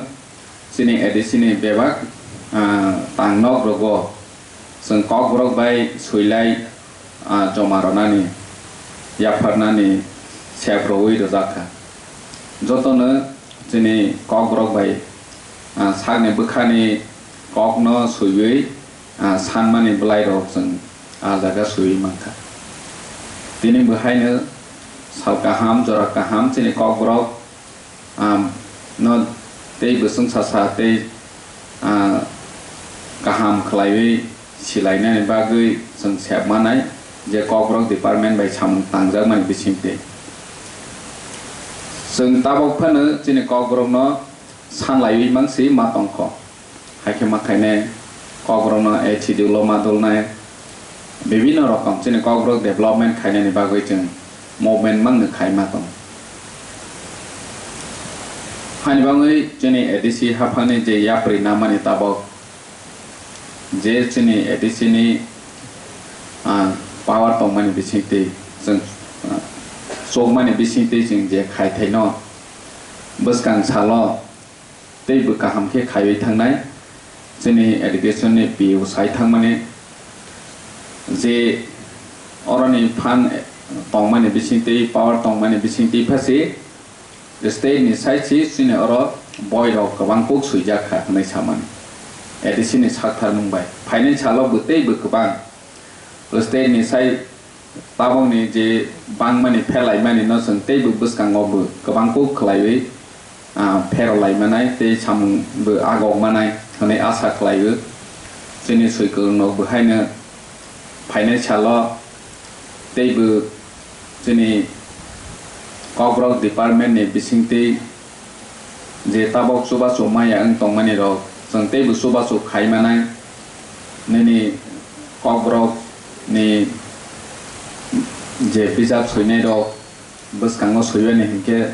chini A D C ni bebak, ah, tangnok rogo chwng kokborok bai swilai, ah, joma rwnani, yapharnani sep rwui rwjak kha. Jotono chini kokborok bai, ah, sakni bwkhani kokno swiwi, ah, sanmani bwlairok chwng ah jaga swiwi mankha. Tini bo haino sal kaham, jora kaham chini kokborok, ah, no tei bwswng sasa tei, ah, kaham khlaiwi silainani bagwi chwng sep manai je kokborok department bai samung tangjakmani bisingtwi. Chwng tabok phano chini kokborokno sanlaiwi mangsi ma tongkho. Hai khe ma khainai kokborokno A C D ulo ma dulnai, bibhinno rokom chini kokborok development khainani bagwi chwng movement mangno khai ma tongo. Hani bagwi chini A D C haphangni je yapri namani tabok, je chini A D C ni, ah, power tongmani bisingtwi chwng, ah, chukmani bisingtwi chwng je khaithaino bwskang salo teibo kaham khe khaiwi thangnai. Chini education ni P O sai thangmani je oroni phan tongmani bisingtwi, power tongmani bisingtwi phasi state ni side si chini oro boi rok kwbang kuk swijak kha hwnwi samani. A D C ni saktharmung bai phainai salo bo teibo kwbang State ni sai tabokni je bangmani pherlaimani no chwng teibo bwskango bo kwbang kuk khwlaiwi, ah, pherolaimanai tei samung bo agokmanai hwnwi asa khlaio. Chini soikwrwng no bo haino phainai salo teibo chini Kokborok department ni bisingtwi je tabok chubachu maya wng tongmani rok, chwng teibo chubachu khai manai. Nini Kokborok ni je bijap soinai rok bwskango soiya ni hinkhe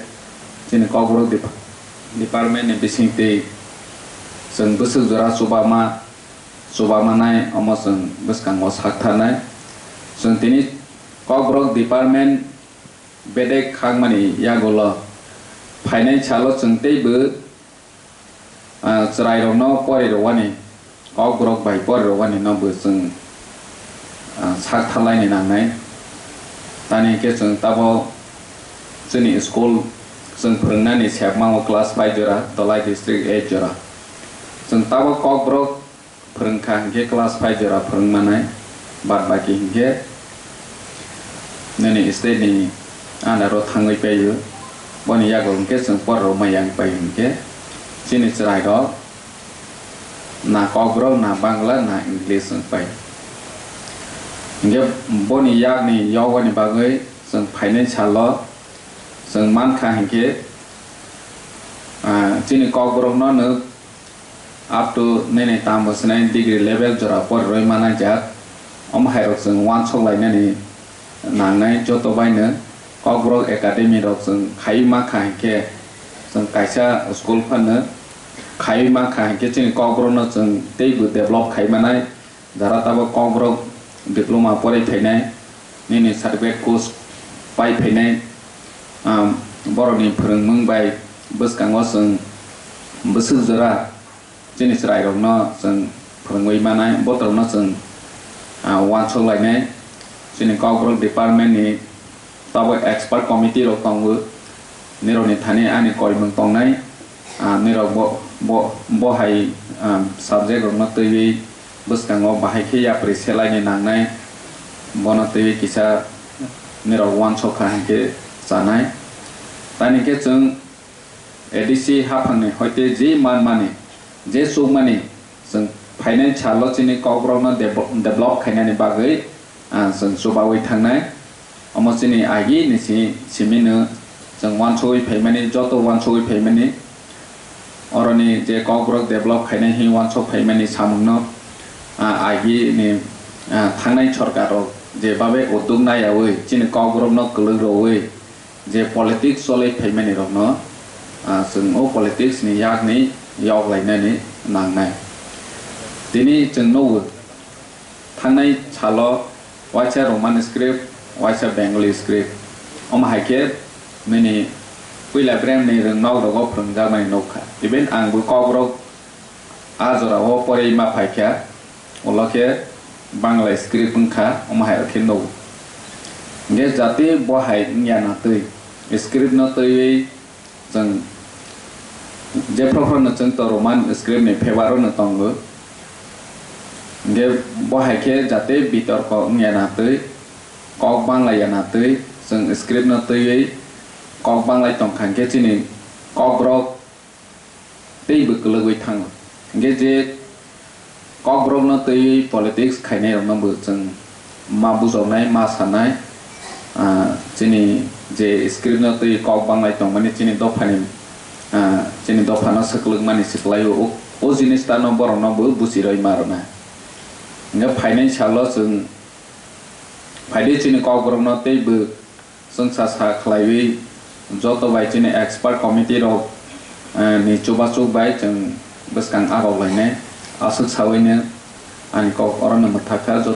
chini Kokborok dep-, department ni bisingtwi chwng bwswk jora chubama, chubamanai omo chwng bwskango saktharnai. Chwng tini Kokborok department bedek khakmani yagulo phainai salo chwng teibo, ah, chwrairokno pori rwani, kokborok bai pori rwani no bo chwng, ah, sak tharlaini nangnai. Tani hwnkhe chwng tabo chini school chwng phwrwngnani sepmango class five jora, Dholai district eight jora. Chwng tabo kokborok phwrwngkha hinkhe class five jora phwrwng manai, bad baki hinkhe nini state ni under o thangwi paio. Boni yago hinkhe chwng porrok maya wng pai hinkhe chini chwrairok na kokborok, na Bangla, na English wng pai. Hinkhe boni yakni yogani bagwi chwng phainai salo chwng mankha hinkhe, ah, chini kokborokno nwk up to nini tamo swnai degree level jora pori rwi manai jak. Omo hai rok chwng uansuk lainani nangnai joto baino Kokborok Academy rok chwng khaiwi mankha hinkhe chwng kaisa school phano khaiwi mankha hinkhe chini Kokborok no chwng teibo develop khai manai. Jara tabok Kokborok diploma porwi phainai, nini certificate course pai phainai, um, borokni phwrwngmung bai bwskango chwng bwswk jora chini chwrairokno chwng phwrwngwi manai, botrokno chwng, ah, uansuk lainai. Chini Kokborok department ni Tabuk expert committee rok tongo, nirokni thani ani koimung tongnai, ah, nirok bo, bo, bo hai, ah, subject rokno twiwi bwskango bahai khe yapri selaini nangnai, bono twiwi kisa nirok uansuk kha hinkhe chanai. Tani khe chwng A D C haphangni hoite je manmani, je chukmani, chwng phainai salo chini Kokborokno devo-, develop khainani bagwi, ah, chwng chubaui thangnai. Omo chini agi ni si-, simino chwng uansugui phaimani, joto uansugui phaimani. Oroni je Kokborok develop khainai hwnwi uansuk phaimani samungno, ah, agi ni, ah, thangnai sorkar rok je babe udduk naiyaui chini Kokborokno kwlwk rwui, je politics cholwi phaimani rokno, ah, chwng o politics ni yakni yok lainani nangnai. Tini chwng nugo, thangnai salo waisa Roman script, waisa Bengali script. Omo hai khe nini puila brem ni rwngnok rogo phwrwngjakmani nukha. Even ang bo Kokborok a jora o porwi ma phaikha, ulo khe Bangla script wngkha, omo hai rok khe nugo. Hingkhe jati bo hai wngya na twi, script no twiwi chwng jephru phru no chwng to Roman script ni favour o no tongo. Hingkhe bo hai khe jati bitorko wngya na twi, kok Bangla ya na twi, chwng script no twiwi kok Bangla tongkha hingkhe chini Kokborok teibo kwlwgwi thango. Hingkhe je Kokborokno twiwi politics khainairokno bo chwng ma bujoknai, ma sanai, ah, chini je script no twi kok Banglai tongmani chini dophani, ah, chini dophano swklwkmani swklaio, o, o jinis tano borokno bo buchiroi ma rwnai. Hingkhe phainai salo chwng phaidi chini Kokborokno teibo chwngsa sa khlaiwi joto bai chini expert committee rok, eh, ni chubachuk bai chwng bwskang agok lainai. Aswk saui no ani kok orono mwthakha.